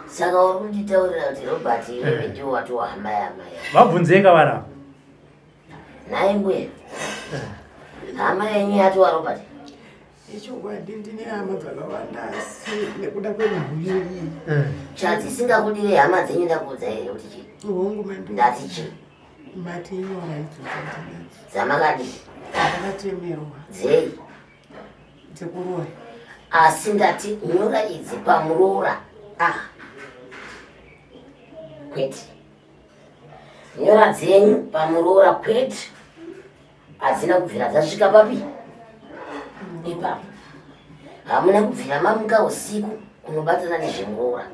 saka uri kunditaurira kuti robert iwewe eh. ndiwo watiwa hama yaamai vabvunzeka varava nhai mbuya eh. hama yenyu yatiwa robert Ichokwadi ndine hama dzakawanda asi nekuda kwenhau iyi. Eh. Chadzisingakudire hama dzenyu ndakuudza here kuti chii? Hongu mandu. Ndati chii? Mati inyora idzo dzandinadzo. Dzamakadii? Dzandakatemerwa. Dzei? Dzekuroya. Asi ndati nyora idzi pamuroora. Ah. Kwete. Nyora dzenyu pamuroora kwete. Hadzina kubvira dzasvika papi ipapo. Hamuna kubvira mamuka usiku kunobatana nezvemuroora,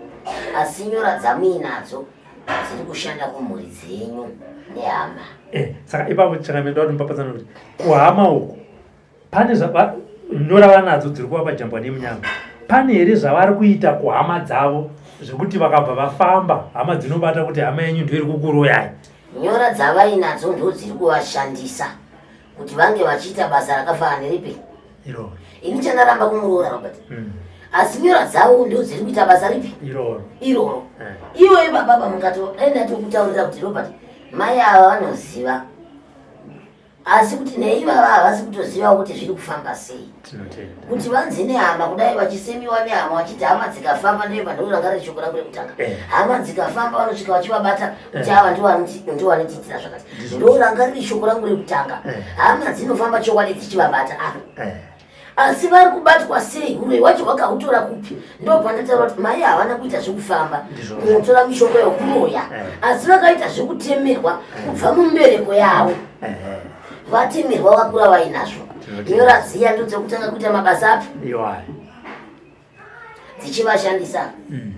asi nyora dzamuinadzo dziri kushanda kumhuri dzenyu nehama. Eh, saka ipapo chakamenda kuti mupapadzana kuti kuhama uku pane nyora vanadzo dziri kuvapa jambwa nemunyama pane here zvavari kuita kuhama dzavo zvekuti vakabva vafamba hama dzinobata kuti hama yenyu ndoiri kukuroyai Nyora dzavainadzo ndodziri kuvashandisa kuti vange vachiita basa rakafanana neripi iroro. Ini chandaramba kumuroora Robert. Asi nyora dzavo ndodziri kuita basa ripi? Iroro. Iroro. Iwe baba pamungato dai ndatokutaurira kuti Robert mai ava vanoziva asi kuti neivava havasi kutoziva kuti zviri kufamba sei kuti vanzi nehama kudai vachisemiwa nehama vachiti hama dzikafamba ndoimba ndorangarira shoko rangu rekutanga eh. hama dzikafamba vanosvika vachivabata kuti eh. ava ndiwanotiitira zvakati ndorangarira shoko rangu rekutanga eh. hama dzinofamba chokwadi dzichivabata apa asi vari kubatwa sei huroyi wacho hwakahutora kupi ndopandataura kuti mai havana kuita zvekufamba kunotora mishonga yokuroya eh. asi vakaita zvekutemerwa eh. kubva mumbereko yavo eh. vatemerwa vakura vainazvo nyora dziya ndodzekutanga kuita mabasa api dzichivashandisa mm.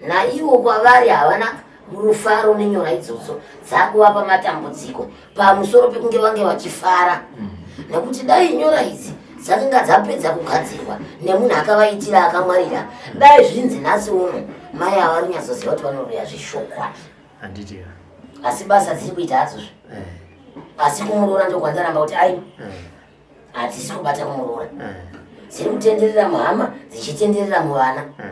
Naivo kwavari havana rufaro nenyora idzodzo dzakuvapa matambudziko pamusoro pekunge vange vachifara mm. nekuti dai nyora idzi dzakanga dzapedza kugadzirwa nemunhu akavaitira akamwarira mm. dai zvinzi nhasi uno mai ava runyatsoziva kuti vanoroya zvishokwadi asi basa dziri kuita hadzozve eh. asi kumuroora ndokwandaramba kuti aiwa eh. hadzisi kubata kumuroora eh. dziri kutenderera muhama dzichitenderera muvana eh.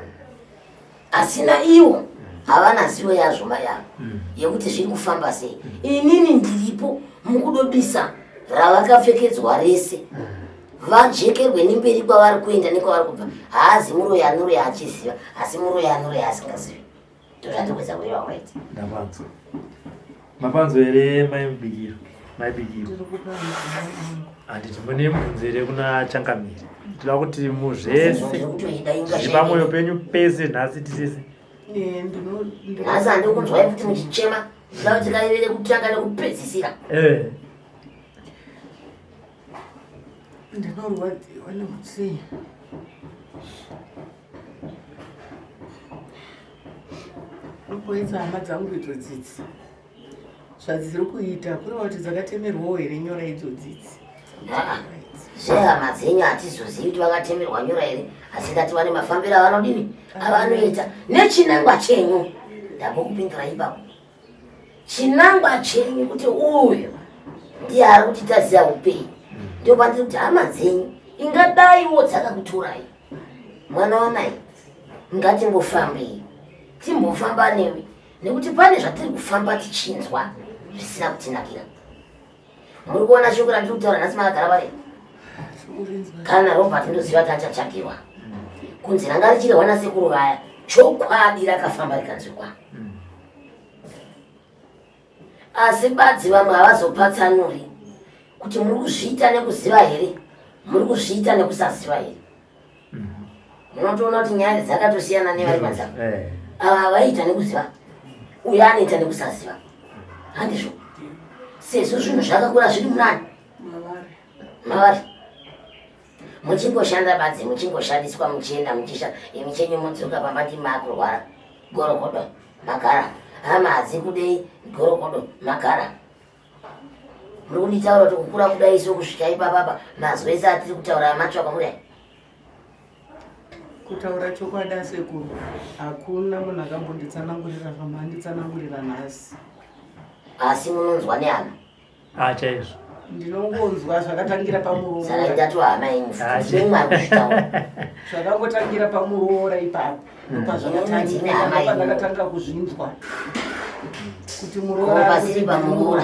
asina iwo havana zivo yazvo mai ava mm. yekuti zviri kufamba sei mm. inini ndiripo mukudobisa ravakapfekedzwa rese mm. vajekerwe nemberi kwavari kuenda nekwavari kubva haazi muroyi anoroya achiziva asi muroyi anoroya asingazivi ndozvandikuedza kureva right ndapanzwa mapanzwa here mai mubikiro mai bikiro handiti mune mubvunzo here kuna changamire tinoda kuti muzvese zviri pamwoyo penyu pese nhasi tisese eh, nhasi handikunzwai kuti muchichema tinoda kuti kaivere kutanga nekupedzisira eh. ndinorwadziwa nekuti Kuedza hama dzangu idzo dzidzi zvadziri kuita kureva kuti dzakatemerwawo here nyora idzo dzidzi. Zvehama dzenyu hatizozivi kuti vakatemerwa nyora here, asi ngatiwane mafambiro avanodini avanoita nechinangwa chenyu. Ndambokupindura ipapo. Chinangwa chenyu kuti uyu ndiye ari kuti taziva upenyu, ndio pandiri kuti hama dzenyu ingadaiwo dzakakutorai mwana wamai, ngatimbofambei timbofamba newe nekuti pane zvatiri kufamba tichinzwa zvisina kutinakira. Muri kuona shoko randiri kutaura nhasi makagara vari kana Robert ndoziva kuti achatsvagiwa kunzi ranga richirehwa nasekuru vaya chokwadi rakafamba rikanzwikwa asi badzi vamwe havazopatsanuri kuti muri kuzviita nekuziva here muri kuzviita nekusaziva here Munotoona kuti nyaya dzakatosiyana nevari panzava. Eh. Ava vaiita nekuziva. Uyo anoita nekusaziva. Handizvo. Sezvo zvinhu zvakakura zviri munani. Mavari. Muchingoshanda badzi muchingoshandiswa muchienda muchisha imi chenyu modzoka pamba ndimakurwara. Gorokodo magara. Hama hadzikudei gorokodo magara. Muri kunditaura kuti kukura kudai so kusvika ipapapa mazwi ese atiri kutaura amatsva kwamuri aya. Kutaura chokwadi asekuru, hakuna munhu akambonditsanangurira zvamanditsanangurira nhasi. Asi munonzwa nehama? Ah, chaizvo. Ndinongonzwa zvakatangira pamuroora. Saka ndatova hama yenyu futi. Ndimwe ari kuzvitaura. Zvakangotangira pamuroora ipapo. Ndopazvakatangira, ndopandakatanga kuzvinzwa. Kuti muroora pasiri pamuroora.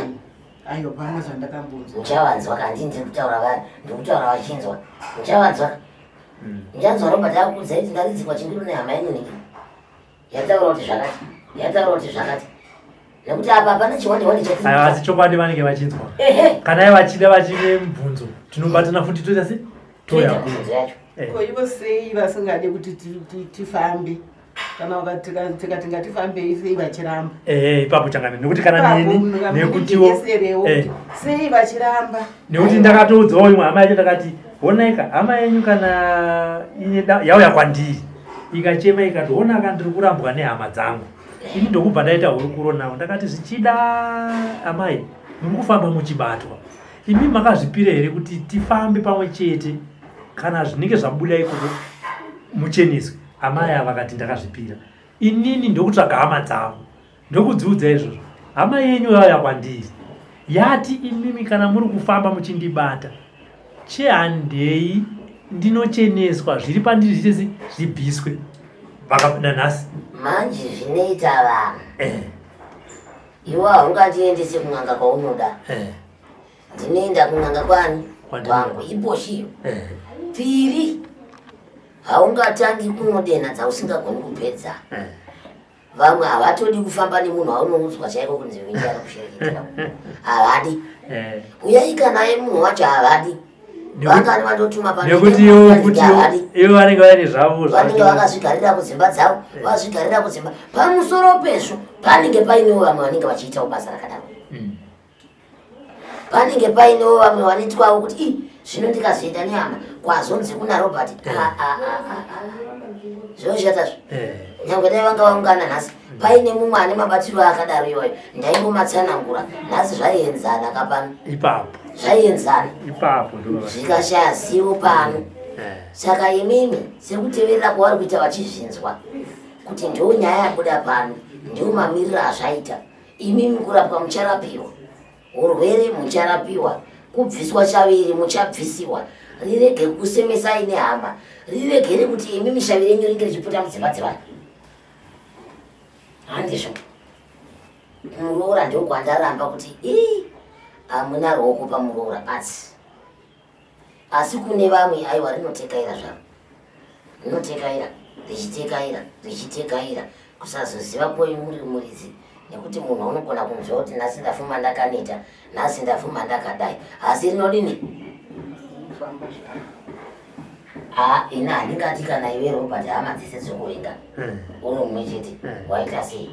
Ayo pana zvandakambonzwa. Muchavanzwa ka ndini ndiri kutaura vanhu, ndiri kutaura vachinzwa. Muchavanzwa. Muchanzwa Robert akuudza kuti ndaridzikwa chingiro nehama yenyu nhingi. Yataura kuti zvakati, yataura kuti zvakati. Nekuti apa hapana chiwande wande chatiri. Aiwa asi chokwadi vanenge vachinzwa. Kana ivo vachida vachine mubvunzo tinobatana futi toita se toita mubvunzo yacho. Eh. Ko ivo sei vasingade kuti tifambe? Kana tikati ngatifambei sei vachiramba? Eh, ipapo changamire nekuti kana neni nekutiwo eh. sei vachiramba? Nekuti ndakatoudzawo imwe hama yacho ndakati honaika hama yenyu kana yauya kwandiri ikachema ikati honaka ndiri kurambwa nehama dzangu ini ndokubva ndaita hurukuro navo ndakati zvichida amai muri kufamba muchibatwa imi makazvipira here kuti tifambe pamwe chete kana zvinenge zvabuda ikoko mucheneswe amai ava vakati ndakazvipira inini ndokutsvaga hama dzavo ndokudziudza izvozvo hama yenyu yauya kwandiri yati imimi kana muri kufamba muchindibata chehandei ndinocheneswa zviri pandiri zvitese zvibviswe vakabuda nhasi manje zvinoita vanhu eh. Iwe haungandiendese kun'anga kwaunoda. Eh. Ndinoenda kun'anga kwani? Kwangu. Iposhiyo. Eh. Piri. Haungatangi kunodenha dzausingagoni kupedza. Eh. Vamwe havatodi kufamba nemunhu waunoudzwa chaiko kunzi wingi anokushereketera. Havadi. Eh. Uyai kana ye munhu wacho havadi. Vangani vandotuma pano nekuti ivo kuti ivo vanenge vaine zvavo vanenge vakazvigarira kudzimba dzavo eh. vazvigarira kudzimba pamusoro pezvo panenge painewo vamwe vanenge vachiitawo basa rakadaro hmm. panenge painewo vamwe vanoitwawo kuti i zvino ndikazoenda nehama kwazonzi kuna robert eh. ah, ah, ah, zvinoshatazvo eh. nyangwe dai vanga vaungana nhasi paine mumwe ane mabatiro akadaro iwayo ndaingomatsanangura nhasi zvaienzana kapano ipapo zvaienzana ipapo zvikashaya zivo pano eh. saka imimi sekuteverera kwavari kuita vachizvinzwa kuti ndo nyaya yabuda pano ndiwo mamiriro azvaita imimi kurapwa mucharapiwa Urwere mucharapiwa, kubviswa shaviri muchabvisiwa. Rirege kukusemesai nehama, riregere kuti imi mishavi renyu ringe richipota mudzimba dzevanhu. Handizvo. Muroora ndokwandaramba kuti ii hamuna ruoko pamuroora badzi. Asi kune vamwe aiwa rinotekaira zvaro. Rinotekaira, richitekaira, richitekaira kusazoziva kwenyu muri muridzi nekuti munhu unogona kunzwa kuti nhasi ndafuma ndakaneta, nhasi ndafuma ndakadai. Asi rinodini? Ah, ini handingati kana iwe Robert hama dzese dzokuvenga. Hmm. Uri mumwe chete. Hmm. Waita sei?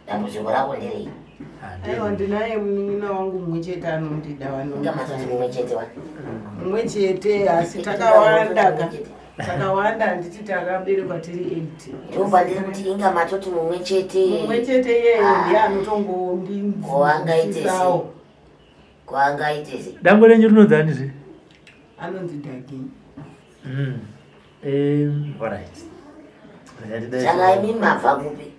Dambudziko rako nderei? Aiwa ndinaye munin'ina wangu mumwe chete anondida vanomatoti mumwe chete wa mumwe chete asi takawanda ka takawanda handiti takaberekwa tiri eight ndopandiri kuti inga matoti mumwe chete mumwe chete iyeyo ah. ndiye anotongondiangaite kwaangaite dango renyu rinonzi ani zve Anonzi Dhagi. Alright. Saka imi mabva kupi?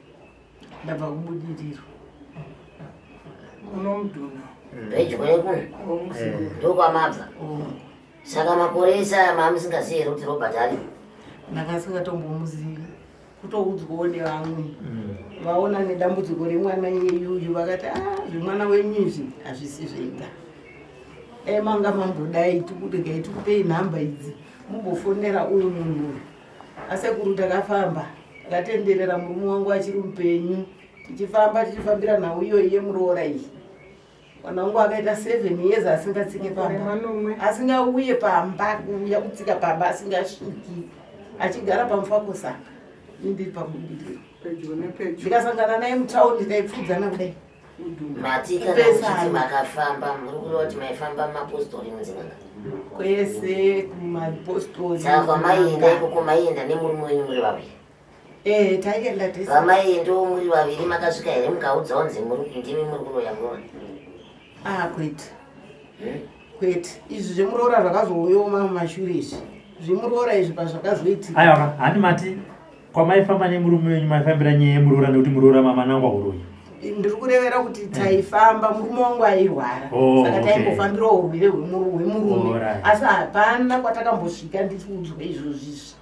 Ndabva kuBudiriro. Unomudhuna. Pedyo nekuno. Ndokwamabva. Saka makore ese aya maamusingazivi here kuti Robert aripo? Ndakasingatombomuzivi. Kutoudzwawo nevamwe. Vaona nedambudziko remwana iyeyuyu vakati ah zvemwana wenyu izvi hazvisi zvega. Dai manga mambodai tikuregai tikupei nhamba idzi mumbofonera uyu munhu uyu. Asekuru takafamba takatenderera murume wangu achiri mupenyu tichifamba tichifambira nhau iyoyi yemuroora iyi. Mwana wangu akaita 7 years asingatsike pamba, asingauye pamba, kuuya kutsika pamba asingasviki, achigara paMufakose apa, ini ndiri paBudiriro. Pedyo nepedyo. Ndikasangana naye mutaundi taipfuudzana kudai. Mati kana muchiti makafamba, muri kureva kuti maifamba mumapostori mudzin'anga? Kwese kumapostori. Saka kwamaienda ikoko maienda nemurume wenyu muri vaviri? Eh, taienda tese. Vamaiendawo muri vaviri makasvika here mukaudzawo nzi ndimi muri kuroya muroora? Ah, kwete. Kwete. Izvi zvemuroora zvakazouyawo mumashure izvi. Zvemuroora izvi pazvakazoitika. Aiwa, handi mati kwamaifamba nemurume wenyu maifambira nyaya yemuroora nekuti muroora mamanangwa huroyi. Ndiri kurevera kuti taifamba murume wangu airwara. Oh, Saka okay. taimbofambirawo urwere hwemurume. Alright. Asi hapana kwatakambosvika ndichiudzwa izvozvi izvi.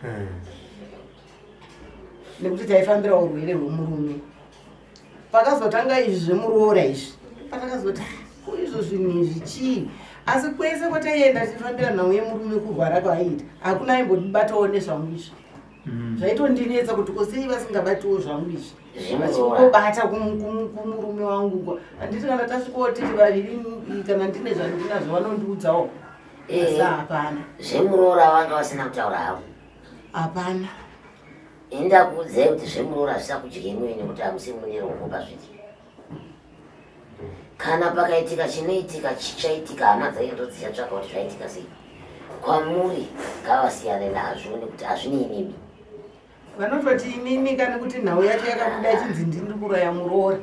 Nekuti taifambira urwere hwemurume. Pakazotanga izvi zvemuroora izvi, patakazoti ko izvo zvinhu izvi chii? Asi kwese kwataienda tichifambira nhau yemurume kurwara kwaaiita, hakuna aimbondibatawo nezvangu izvi. Zvaitondinetsa kuti ko sei vasingabatiwo zvangu izvi, vachingobata kumurume wangu. Handiti kana tasvikawo tiri vaviri, kana ndine zvandinazvo vanondiudzawo. Asi hapana. Zvemuroora vanga vasina kutaura havo. Hapana. Ini ndakuudzai kuti zvemuroora zvisakudyei muye nekuti hamusi mune ruoko pazviri. Kana pakaitika chinoitika chichaitika, hama dzacho ndodzichatsvaka kuti zvaitika sei. Kwamuri ngavasiyane nazvo nekuti hazvinei nemi. Vanototi inini kana kuti nhau yacho yakabuda ichinzi ndiri kuraya muroora.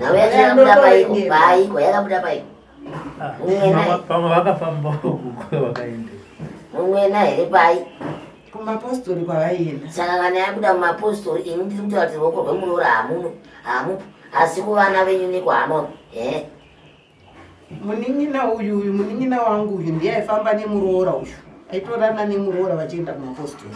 Nhau yacho yakabuda paiko? Paiko yakabuda paiko? Pamwe vakafamba uko vakaenda. Mumwena here pai? Kumapostori kwavaienda. Saka kana yabuda mumapostori, ini ndiri kutaura kuti ruoko rwemuroora hamuno, hamupo, asi kuvana venyu nekuhama eh. Munin'ina uyu uyu munin'ina wangu uyu ndiye aifamba nemuroora uyu, aitorana nemuroora vachienda kumapostori.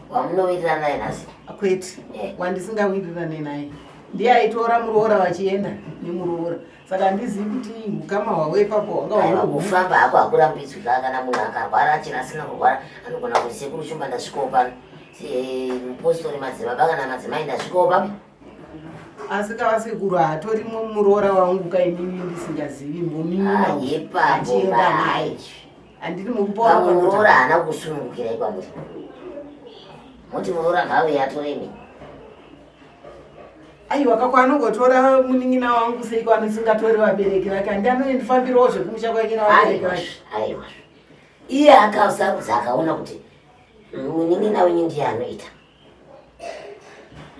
Wamunowirirana naye nhasi? Kwete, wandisingawirirane naye ndiye aitora muroora vachienda nemuroora. Saka handizivi kuti ukama hwavo ipapo hwanga Aiwa, huri kufamba hako hakurambidzwi ka, kana munhu akarwara achiri asina kurwara anogona kuti sekuru Shumba ndasvikawo pano, mupostori madzibaba kana madzimai ndasvikawo papi. Asi kava sekuru haatori muroora wangu ka inini ndisingazivi munin'ina uyu. Ipapo Achienda naye. Handiri mukupawo Pamwe pakuti- muroora haana kusunungukirai kwamuri, moti muroora ngaauye atore imi. Aiwa kako anongotora munin'ina wangu seiko anosingatori vabereki vake, handi anoendifambirawo zvekumusha kwake navabereki vake. Aiwa, iye akasarudza akaona kuti munin'ina wenyu ndiye anoita,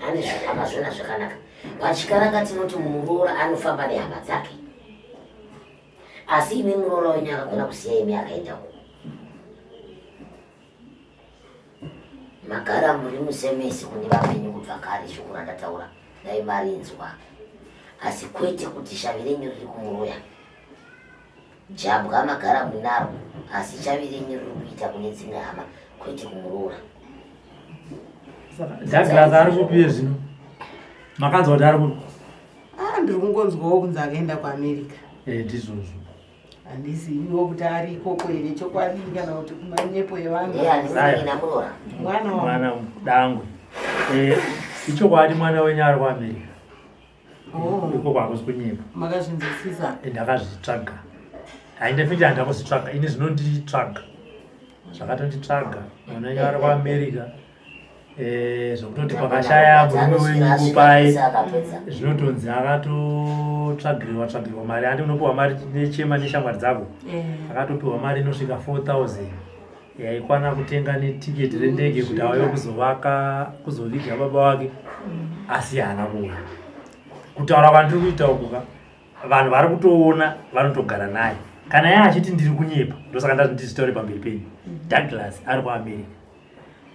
ane akazviona zvakanaka. Pachikaranga tinoti muroora anofamba nehama dzake, asi imi muroora wenyu akagona kusiya imi akaenda uko. Magara muri musemesi kune vapenyu kubva kare, shoko randataura dai marinzwa, asi kwete kuti shavi renyu riri kumuroya. Jambwa magara munaro, asi shavi renyu riri kuita kune dzimwe hama, kwete kumuroora. Douglas ari kupi zvino? Makanzwa kuti ari kupi? Ah, ndiri kungonzwawo kunzi akaenda kuAmerica. Ndizvozvo. Handiziviwo kuti ari ikoko here chokwadi kana kuti kumanyepo evanhu. Ndiani munin'ina muroora? Mwana wangu. Mwana dangwe. Ichokwadi mwana wenyu ari kuAmerica. Oh. Ikoko hakusi kunyepa. Makazvinzwisisa? Ndakazvitsvaga. Haindafinji handakuzvitsvaga, ini zvinonditsvaga. Zvakatonditsvaga. Mwana wenyu ari kuAmerica. Zvokutoti pakashaya murume wenyu kupai zvinotonzi akatotsvagirwa tsvagirwa mari, handi unopiwa mari nechema neshamwari dzako. Akatopiwa mari inosvika 4000 yaikwana kutenga netiketi rendege kuti auye kuzovaka kuzoviga baba wake, asi haana kuuya. Kutaura kwandiri kuita uku ka, vanhu vari kutoona vanotogara naye. Kana iye achiti ndiri kunyepa, ndosaka ndati ndizvitaure pamberi penyu. Douglas ari kuAmerica.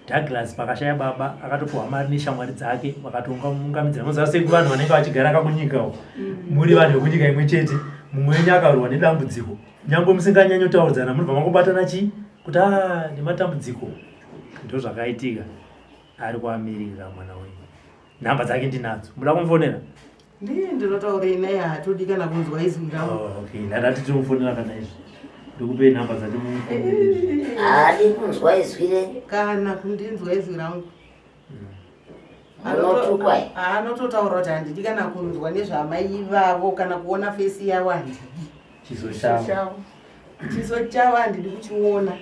Douglas pakashaya baba akatopiwa mari neshamwari dzake vakatongaungamidzira. Munoziva sei vanhu vanenge vachigara kakunyika uko. Muri vanhu vekunyika imwe chete, mumwe wenyu akarwa nedambudziko. Nyangwe musinganyanyotaudzana munobva mangobatana chii kuti ah nematambudziko. Ndozvakaitika. Ari kuAmerica mwana wenyu. Nhamba dzake ndinadzo. Muda kumufonera? Ndiye ndinotaurei naye haatodi kana kunzwa izwi rangu. Oh, okay. Ndati tinomufonera kana izvi. Ndikupei nhamba dzake mumufonere. Haadi kunzwa izwi renyu. Kana kundinzwa izwi rangu. Munotukwa here? Anototaura kuti handidi kana kunzwa nezvamai ivavo kana kuona fesi yavo handidi. Chiso chavo. Chiso chavo handidi kuchiona.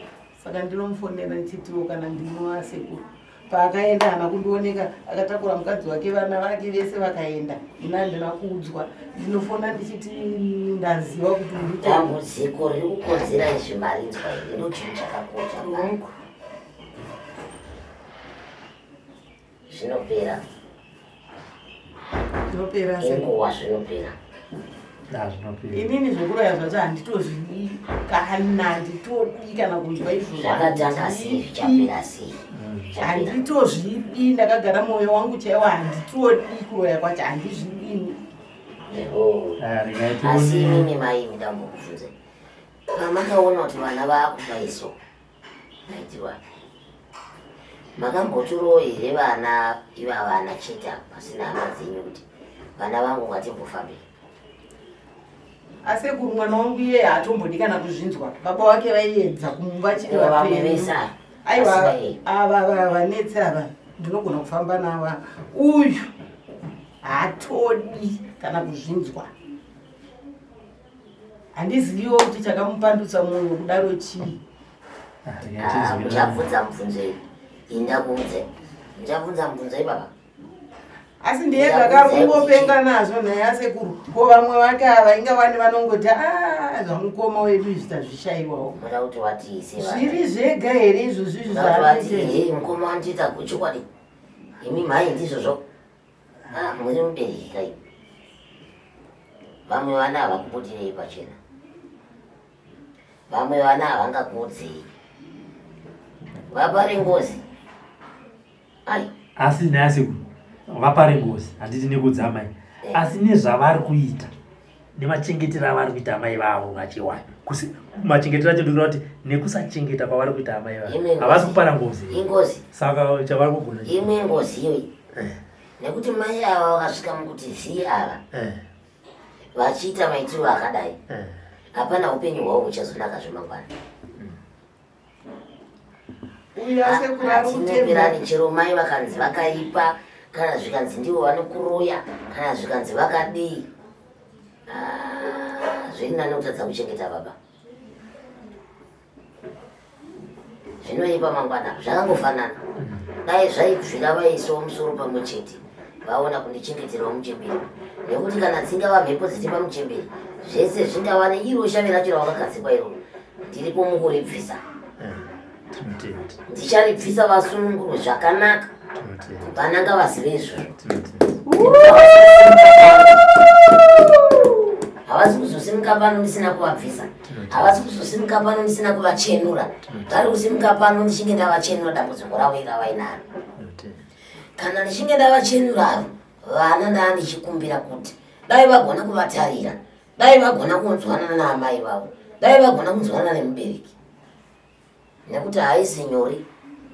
Saka ndinomufonera ndichitiwo kana ndinoa sekuru. Paakaenda haana kundioneka akatakura mukadzi wake vana vake vese vakaenda ini handina kuudzwa ndinofona ndichiti ndaziva kuti uri dambudziko riri kukonzera izvi marinzwa here ndo chinhu chakakosha Hongu. Zvinopera. Zvinopera sei? Inguva zvinopera. Zvinopera. Inini zvekuroya zvacho handitozvidi kana handitodi kana kunzwa izvozvo. Zvakatanga sei zvichapera sei? Handitozvidi ndakagara moyo wangu chaiwo handitodi kuroya kwacho handizvidi. Asi imimi mai imi ndambokubvunzai. Pamakaona kuti vana vakuba iso 91 makambotorawo here vana ivava ana chete apa pasina hama dzenyu kuti vana vangu ngatimbofambei asekuru mwana wangu iye haatombodi kana kuzvinzwa baba wake vaiedza kumuvachiri vamwe vese ava aiwa ava vanetse ava ndinogona kufamba navo uyu haatodi kana kuzvinzwa Handiziviwo kuti chakamupandutsa mwoyo kudaro chii. Ah, muchabvunza mubvunzo iyi. Ini ndakuudze. Muchabvunza mubvunzo iyi baba. Asi ndiye zvakangopenga nazvo nhai asekuru. Ko vamwe vake ava inga wani vanongoti ah zvamukoma wedu izvi tazvishaiwawo. Muda kuti watiise vana. Zviri zvega here izvozvi izvi Muda kuti wati zvaanoita? hei mukoma wandiita chokwadi. Imi mhai ndizvozvo. Ah, muri mubereki kai. Vamwe vana havakubudirei pachena. Vamwe vana havangakuudzei. Vapare ngozi. Ai. Asi nhasi vapare ngozi handiti nekuudza amai. Eh. Asi nezvavari kuita nemachengetero avari kuita amai vavo vachiwayo. Machengetero acho ndikuda kuti nekusachengeta kwavari kuita amai vavo. Havasi kupara ngozi. Ingozi. Saka chavari kugona. Imwe ngozi iyoyi. Eh. Nekuti mai ava vakasvika mukuti zii ava. Eh. Vachiita maitiro akadai. Eh. Hapana upenyu hwavo huchazonaka zvemangwana. Uyu asekuru ari Hatinyeperani chero mai vakanzi vakaipa kana zvikanzi ndivo vanokuroya kana zvikanzi vakadii. Ah, zviri nani kutadza kuchengeta baba. Zvinoipa mangwana zvakangofanana. Dai zvaibvira vaisawo musoro pamwe chete vaona kundichengeterawo muchembere nekuti kana dzingava mhepo dziri pamuchembere zvese zvingava neiro shavi racho rawakagadzikwa iroro ndiripo mukuribvisa ndicharibvisa vasunungurwe zvakanaka vana ngavazive izvozvo havasi kuzosimuka pano ndisina kuvabvisa havasi kuzosimuka pano ndisina kuvachenura vari kusimuka pano ndichinge ndavachenura dambudziko ravo iravainaro kana ndichinge ndavachenura avo vana ndaa ndichikumbira kuti dai vagona kuvatarira dai vagona kunzwanana naamai vavo dai vagona kunzwanana nemubereki nekuti haisi nyore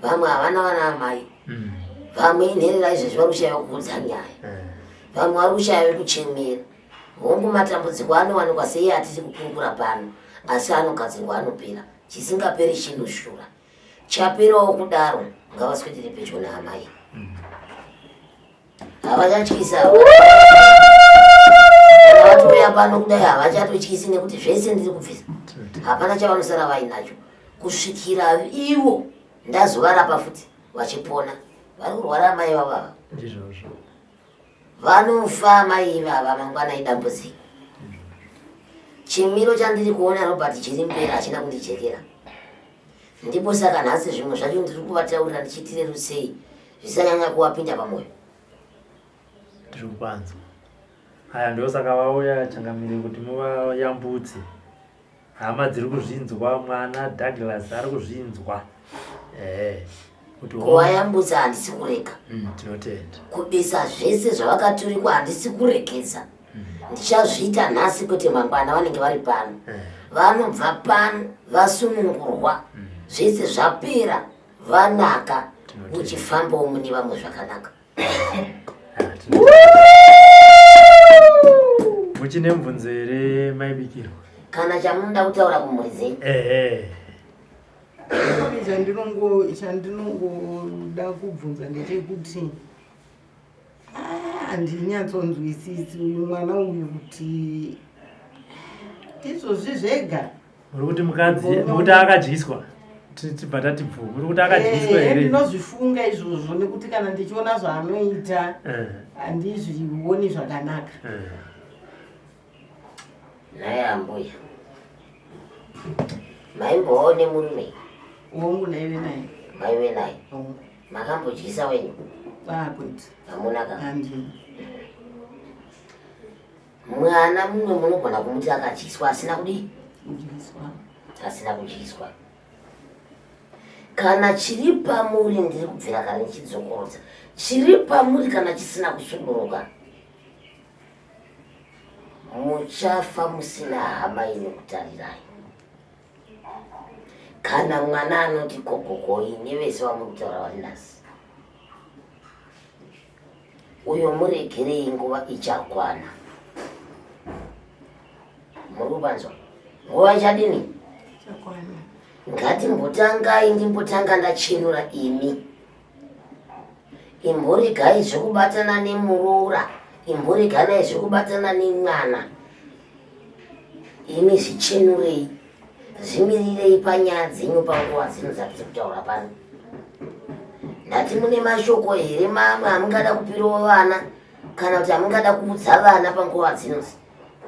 vamwe havana vana amai mm. vamwe inherera izvezvi vari kushaya kuudza nyaya eh. vamwe vari kushaya vekuchemera hongu matambudziko anowanikwa sei atiri kukurukura pano asi anogadzirwa anopera chisingaperi chinoshura chaperawo kudaro ngavaswedere pedyo naamai mm. Havachatyisi ava. Vatouya pano kudai havachatotyisi nekuti zvese ndiri kubvisa. Hapana chavanosara vainacho kusvikira ivo ndazovarapa futi vachipona. Vari kurwara amai vavo ava. Ndizvozvo. Vanofa amai ivava mangwana idambudziko. Chimiro chandiri kuona Robert chiri mberi hachina kundijekera. Ndipo saka nhasi zvimwe zvacho ndiri kuvataurira ndichitirerusei zvisanyanya kuvapinda pamoyo. Ndiri kupanzwa. Aya ndosaka vauya changamire kuti muvayambutse. Hama dziri kuzvinzwa, mwana Douglas ari kuzvinzwa. Eh. Kuti Kuvayambutsa handisi kurega. Tinotenda. Kubisa zvese zvavakaturikwa handisi kuregedza. Ndichazviita nhasi kwete mangwana vanenge vari pano. Vanobva pano vasunungurwa. Zvese zvapera vanaka muchifambawo mune vamwe zvakanaka. Muchine mubvunzo here maibikirwa? Kana chamunoda kutaura kumhuri dzenyu. Ehe. Chandinongoda kubvunza ndechekuti handinyatsonzwisisi uyu mwana uyu kuti izvozvi zvega. Muri kuti mukadzi nekuti akadyiswa tibva tati bvu. Muri kuti akadyiswa here? Ndinozvifunga izvozvo nekuti kana ndichiona zvaanoita handizvioni zvakanaka. Nhai ambuya, maimbovawo nemurume? Hongu, ndaive naye. Maive naye? Hongu. Makambodyisa wenyu? Kwete. Hamuna ka? Handina. Mwana mumwe munogona kumuti akadyiswa asina kudii? Kudyiswa. Asina kudyiswa. Kana chiri pamuri, ndiri kubvira kare ndichidzokorodza, chiri pamuri kana chisina kusunduruka, muchafa musina hama inokutarirai. Kana mwana anoti gogogoi nevese vamuri kutaura vari nhasi, uyo muregerei, nguva ichakwana. Muri kupanzwa? Nguva ichadini? Ichakwana. Ngatimbotangai, ndimbotanga ndachenura imi. Imboregai zvekubatana nemuroora, imboreganai zvekubatana nemwana. Imi zvichenurei, zvimirirei panyaya dzenyu panguva dzino dzatiri kutaura pano. Ndati mune mashoko here mamwe amungada kupirawo vana kana kuti amungada kuudza vana panguva dzinozi,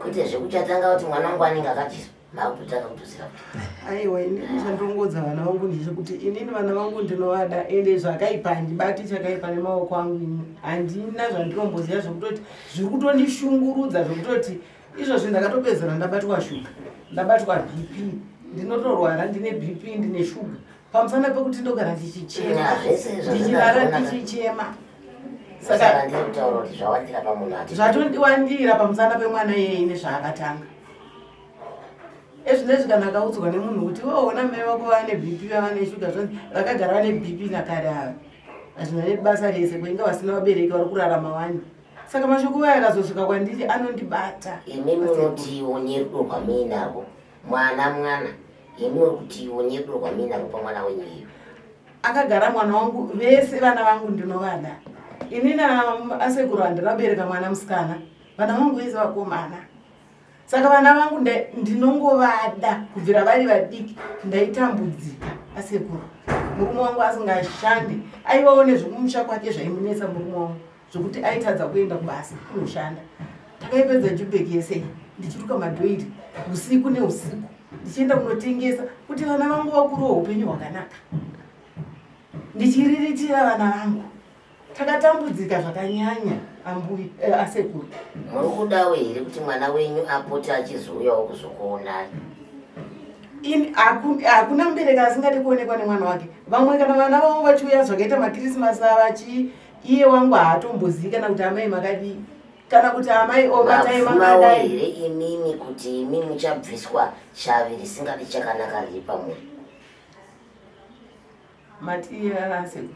kwete zvekuchatanga kuti mwana wangu anenge akadyiswa, makutotanga kutoziva kuti Aiwa, inini chandongodza vana vangu ndechekuti inini vana vangu ndinovada, ende zvakaipa handibati chakaipa nemaoko angu. Ini handina zvandinomboziva zvekutoti zviri kutondishungurudza, zvekutoti izvozvi ndakatopedzera ndabatwa shuga, ndabatwa BP, ndinotorwara, ndine BP, ndine shuga, pamusana pekuti ndogara ndichichema, Ya, zvese izvo ndichirara ndinazvona. ndichichema. Saka Saka ndiri kutaura kuti zvawandira pamunhu ati zvatondiwandira pamusana pemwana iyeye nezvaakatanga ezvinezvi. Kana akaudzwa nemunhu kuti waona mai vako vane BP, vane shuga, zvonzi vakagara vane BP nakare ava, hazvina nebasa rese, kweinga vasina vabereki vari kurarama wani. Saka mashoko aya akazosvika kwandiri anondibata. Imi munotiwo nerudo rwamuinarwo mwana, mwana imi muri kutiwo nerudo rwamuinarwo pamwana wenyu iyo? Akagara mwana wangu, vese vana vangu ndinovada. Inini asekuru handinabereka mwana musikana, vana vangu vese vakomana. Saka vana vangu ndinongovada kubvira vari vadiki. Ndaitambudzika asekuru, murume wangu asingashandi, aivawo nezvekumusha kwake zvaimunetsa murume wangu, zvokuti aitadza kuenda kubasa kunoshanda. Takaipedza Jubek yese ndichiruka madhoiri usiku neusiku, ndichienda kunotengesa kuti vana vangu vakurewo upenyu hwakanaka, ndichiriritira vana vangu. Takatambudzika zvakanyanya ambuyi, asekuru. Muri kudawo here kuti mwana wenyu apote achizouyawo kuzokuonai? Hakuna mubereki asingadi kuonekwa nemwana wake. Vamwe kana vana vavo vachiuya zvakaita maKirisimasi avachi, iye wangu haatombozii kana kuti amai makadii, kana kuti amai obatai Mabvumawo makadai. here imimi kuti imi muchabviswa shavi risingadi chakanaka riri pamuri? Mati asekuru?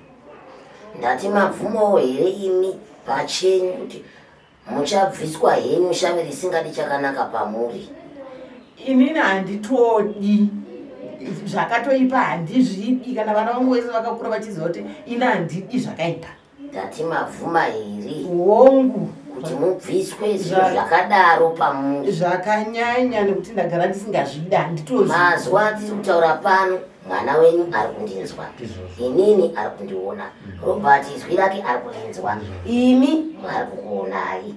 Ndati mabvumawo here imi pachenyu kuti muchabviswa henyu shavi risingadi chakanaka pamuri? Inini handitodi zvakatoipa, handizvidi. Kana vana vangu vese vakakura vachiziva kuti ini handidi zvakaipa. Ndati mabvuma here Hongu. kuti mubviswe zvinhu zvakadaro pamuri? Zvakanyanya, nekuti ndagara ndisingazvida, handitozvi. Mazuva atiri kutaura pano, mwana wenyu ari kundinzwa, inini ari kundiona, Robert izwi rake ari kurinzwa, imi mwari kukuonai.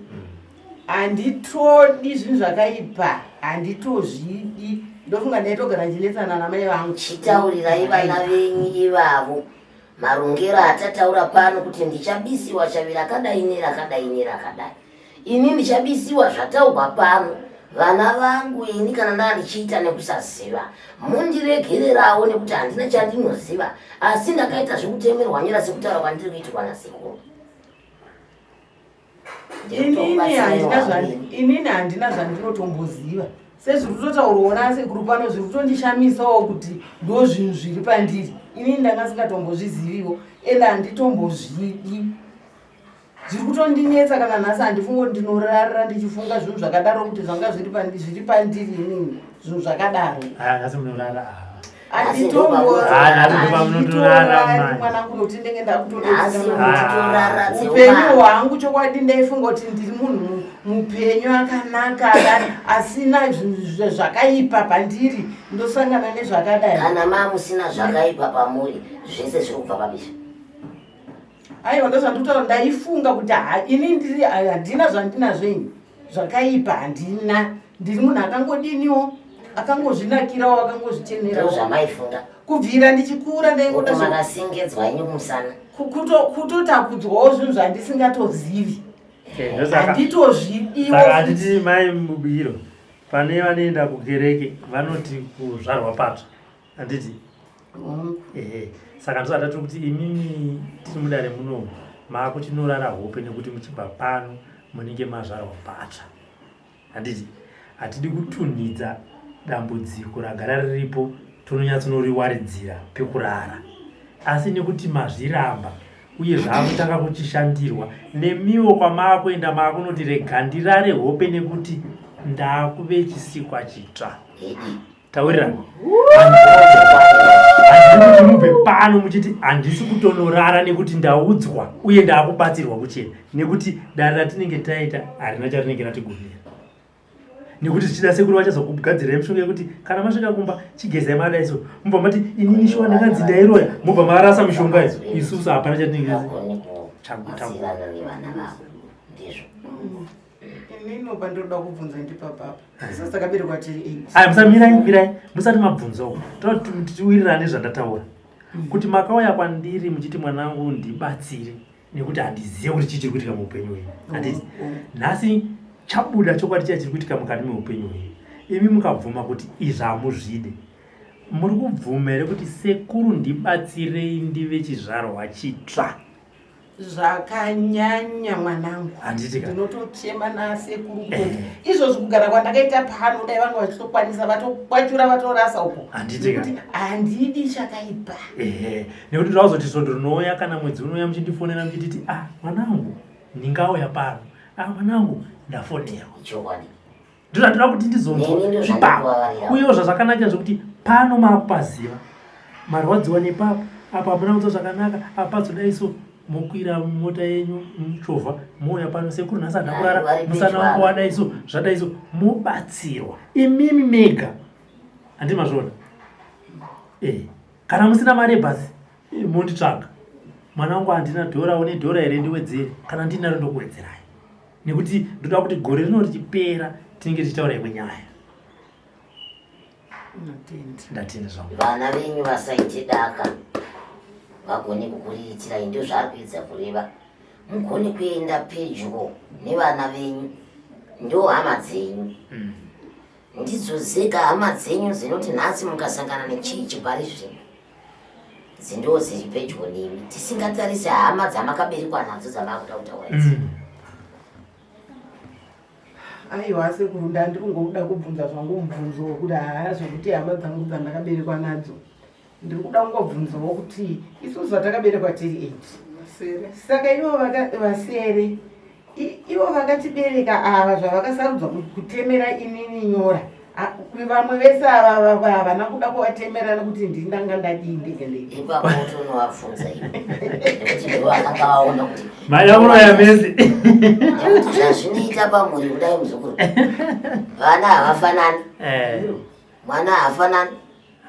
Handitodi zvinhu zvakaipa, handitozvidi. Ndofunga ndaitogara ndichinetsana namai vangu. Chitaurirai vana venyu ivavo marongero atataura pano kuti ndichabisiwa shavi rakadai nerakadai nerakadai. Ini ndichabisiwa zvataurwa pano. Vana vangu ini kana ndaa ndichiita nekusaziva mundiregererawo nekuti handina chandinoziva asi ndakaita zvekutemerwa nyora sekutaura kwandiri kuitirwa nasekuru. Inini handina zvandinotomboziva sezviri kutotaurwawo nasekuru pano zviri kutondishamisawo kuti ndo zvinhu zviri pandiri. Inini ndanga singatombozviziviwo ende handitombozvidi. Zviri kutondinetsa kana nhasi handifungi kuti ndinorara ndichifunga zvinhu zvakadaro kuti zvanga zviri pandiri inini zvinhu zvakadaro. Ah, nhasi munorara. Handitomborari mwanangu nokuti ndenge ndakutodeupenyu hwangu chokwadi ndaifunga kuti ndiri munhu mupenyu akanaka asina zvinhu zvakaipa pandiri ndosangana nezvakadai. Kana mamusina zvakaipa pamuri zvese zviri kubva pabisha. Aiwa ndozvandikutaura ndaifunga kuti ini ndiri handina zvandinazvo ini zvakaipa handina ndiri munhu akangodiniwo akangozvinakirawo akangozvichenerawo zvamaifunga kubvira ndichikura ndaingoda makasengedzwa henyu kumusana kutotakudzwawo zvinhu zvandisingatozivi handitozvidiwo. Handiti mai Mubiro pane vanoenda kukereke vanoti kuzvarwa patsva handiti? Ehe, saka ndozvatati kuti imimi tiri mudare munomu maakuchinorara hope nekuti muchibva pano munenge mazvarwa patsva handiti? Hatidi kutunhidza dambudziko ragara riripo tononyatsonoriwaridzira pekurara asi nekuti mazviramba uye zvaakutanga kuchishandirwa nemiwo kwamaakuenda maakunoti rega ndirare hope nekuti ndakuve chisikwa chitsva. Tawirira handidi kuti mubve pano muchiti handisi kutonorara nekuti ndaudzwa uye ndaakubatsirwa kuchena nekuti dare ratinenge taita harina charinenge ratigumira nekuti zvichida sekuru vachazokugadzirai mishonga yekuti kana masvika kumba chigezai madai so mubva mati inini shuwa ndakanzi ndairoya mubva marasa mishonga idzo isusu hapana chatinenge Inini pandoda kubvunza ndipapapa isu takaberekwa tiri 8. Aya musamirai mirai musati mabvunzawo tiwirirane zvandataura kuti makauya kwandiri muchiti mwanangu ndibatsire nekuti handizive kuti chii chiri kuitika muupenyu hwenyu handiti? Nhasi chabuda chokwadi chiya chiri kuitika mukati meupenyu hwenyu imi mukabvuma kuti izvi hamuzvide muri kubvuma here kuti sekuru ndibatsirei ndive chizvarwa chitsva? Zvakanyanya mwanangu, handiti? Ndinotochema nasekuru kuti izvozvi kugara kwandakaita pano dai vanga vachitokwanisa vatokwachura vatorasa uko handiti? Nekuti handidi chakaipa. Ehe, nekuti ndakuzoti svondo rinouya kana mwedzi unouya muchindifonera muchititi ah mwanangu ndingauya pano, ah mwanangu ndafonerwa. Chokwadi. Ndozvandoda kuti ndizonzwa Neni ndozvandiri ipapo. kuvavarira. Uyewo zvazvakanakira zvekuti pano maakupaziva marwadziwa nepapo apo hamuna kunzwa zvakanaka apa pazodai so mokwira mota yenyu muchovha mouya pano sekuru nhasi handina kurara Vari musana pedyo wangu ava. wadai so zvadai so mobatsirwa imimi mega handi mazviona. Kana musina mari yebhasi monditsvaga mwana wangu handina dhora une dhora here ndiwedzere kana ndinaro ndokuwedzerai nekuti ndoda kuti gore rino richipera tinenge tichitaura imwe nyaya. Ndatenda zvangu. Vana venyu vasaite daka vagone kukuriritsirai, ndo zvaari kuedza kureva. Mugone kuenda pedyo nevana venyu, ndo hama dzenyu. Ndidzo dzega hama dzenyu dzinoti nhasi mukasangana nechii chipari zvino dzindiwo dziri pedyo nemi, tisingatarise hama dzamakaberekwa nadzo dzamakuda kutaura idzi. Aiwa sekuru, ndandiri kungoda kubvunza zvangu mubvunzo wekuti haa zvekuti hama dzangu dzandakaberekwa nadzo ndiri kuda kungobvunzawo kuti isusu zvatakaberekwa tiri 8 saka ivo vasere ivo vakatibereka ava zvavakasarudza kutemera inini nyora vamwe vese ava havana kuda kuvatemera nekuti ndini ndanga ndadii ndege ndege. Ipapo utonovabvunza iwe nekuti ndivo vakanga vaona kuti Maida kuroya mese. Nekuti zvazvinoita pamhuri kudai muzukuru vana havafanani. Mwana haafanani.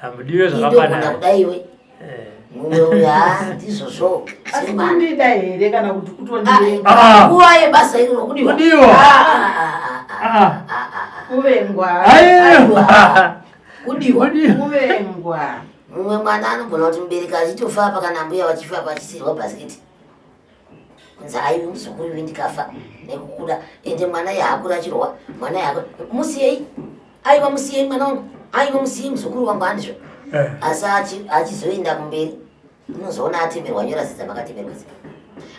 Hamudiwe Indogona zvakafanana. kudai iwe mumwe uyu haa ndizvozvo. Asi Semwana. kundida here kana kuti kutondivenga? Ah. Nguva yebasa iroro kudiwa. Kudiwa. Ah, ah, ah, ah, Ah. ah, ah. Kuvengwa. Aiwa. Kudiwa. Kudiwa. Kuvengwa. Mumwe mwana anogona kuti mubereki achitofa apa kana mbuya vachifa apa achisirwa bhasikiti. Kunzi aiwe muzukuru iwe ndikafa nekukuda ende mwana yaakura achirwa mwana yaakura musiyei aiwa musiyei mwana wangu aiwa musiyei muzukuru wangu handizvo eh. asi achizoenda kumberi unozoona atemerwa nyora zidza makatemerwa zidza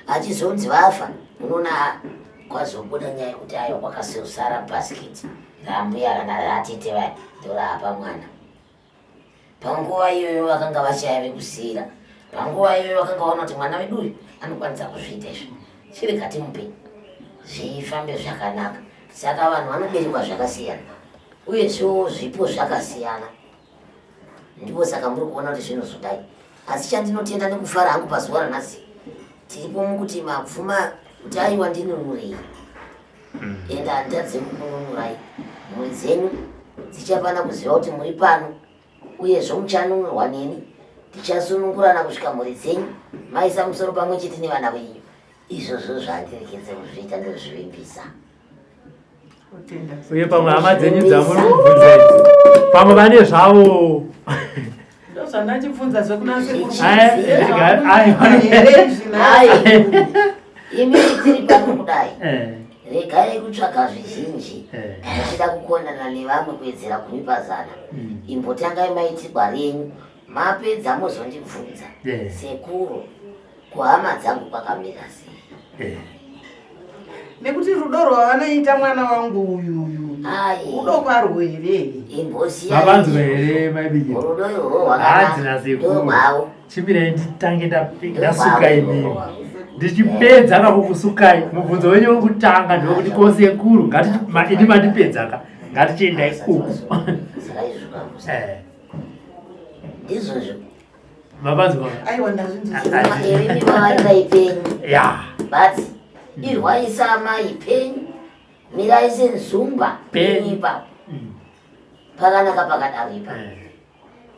achizonzi vafa unoona kwazobuda nyaya yekuti aiwa kwakasara bhasikiti rambuya kana ratete vaya ndoraapa mwana Panguva iyoyo vakanga vashaya vekusiira. Panguva iyoyo vakanga vaona kuti mwana wedu uyu anokwanisa kuzviita izvi, chirega timupe zvifambe zvakanaka. Saka vanhu vanoberekwa zvakasiyana uyezvewo zvipo zvakasiyana, ndipo saka muri kuona kuti zvinozodai. Asi chandinotenda nekufara hangu pazuva ranhasi tiripo mukuti mabvuma kuti aiwa ndinunurei. Mm. Ende handitadze kukununurai. Mhuri dzenyu dzichafana kuziva kuti muri pano uyezve muchanunurwa neni. Tichasunungurana kusvika mhuri dzenyu maisa musoro pamwe chete nevana venyu. Izvozvo zvandirekedze kuzviita ndozvivimbisa. Uye pamwe hama dzenyu dzamuri kubvunza idzi pamwe vane zvavo ndozvandachibvunza zvekuna sekuru imi tiri pano kudai eh. regai kutsvaga zvizhinji eh. muchida kukonana nevamwe kuedzera kumipa zana hmm. imbotangai maitigwa renyu mapedza mozondibvunza eh. sekuru kuhama dzangu kwakamira sei nekuti rudo rwavanoita mwana wangu uyu uyu rudo kwarwo here vavanzwa here maibijihadzina sekuru chimirai nditange ndasuka imimi ndichipedza ka kukusukai mubvunzo wenyu wekutanga ndewekuti ko sekuru ngati ini mandipedza ka ngatichiendai uku eh. ndizvozvo mapanzwa aiwa ndazvinzwa imi vavarirai penyu ya but irwai samai penyu mirai senzumba penyu ipapo mm. pakanaka pakadaro ipapo eh.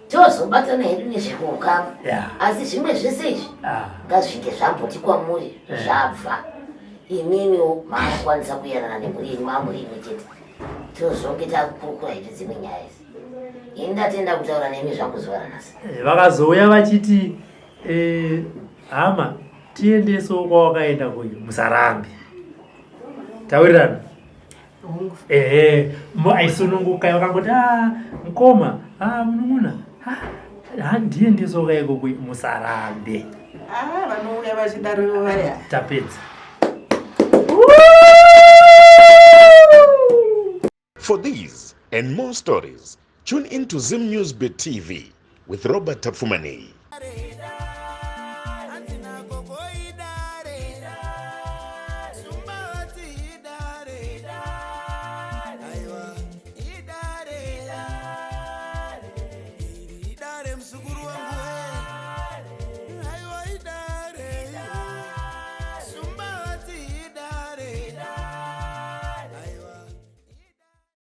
Tozobatana hedu nezvekuukama yeah. Asi zvimwe zvese izvi ah. ngazvinge zvamboti kwamuri yeah. Zvabva imimiwo maakukwanisa kuyanana nemhuri yenyu maamuri imwe chete tozonge takukurukura hedu dzimwe nyaya idzi. Ini ndatenda kutaura nemi zvangu zuva ranhasi. Eh, vakazouya vachiti eh, hama tiendesewo kwawakaenda kuyu musarambi taurirana ehe aisununguka vakangoti a ah, mukoma a ah, munun'una ah, handiye ndisoka ikoko musarambe vanouya vachidaro vaya tapedza For these and more stories, tune in to Zim News Bit TV with Robert Tafumani.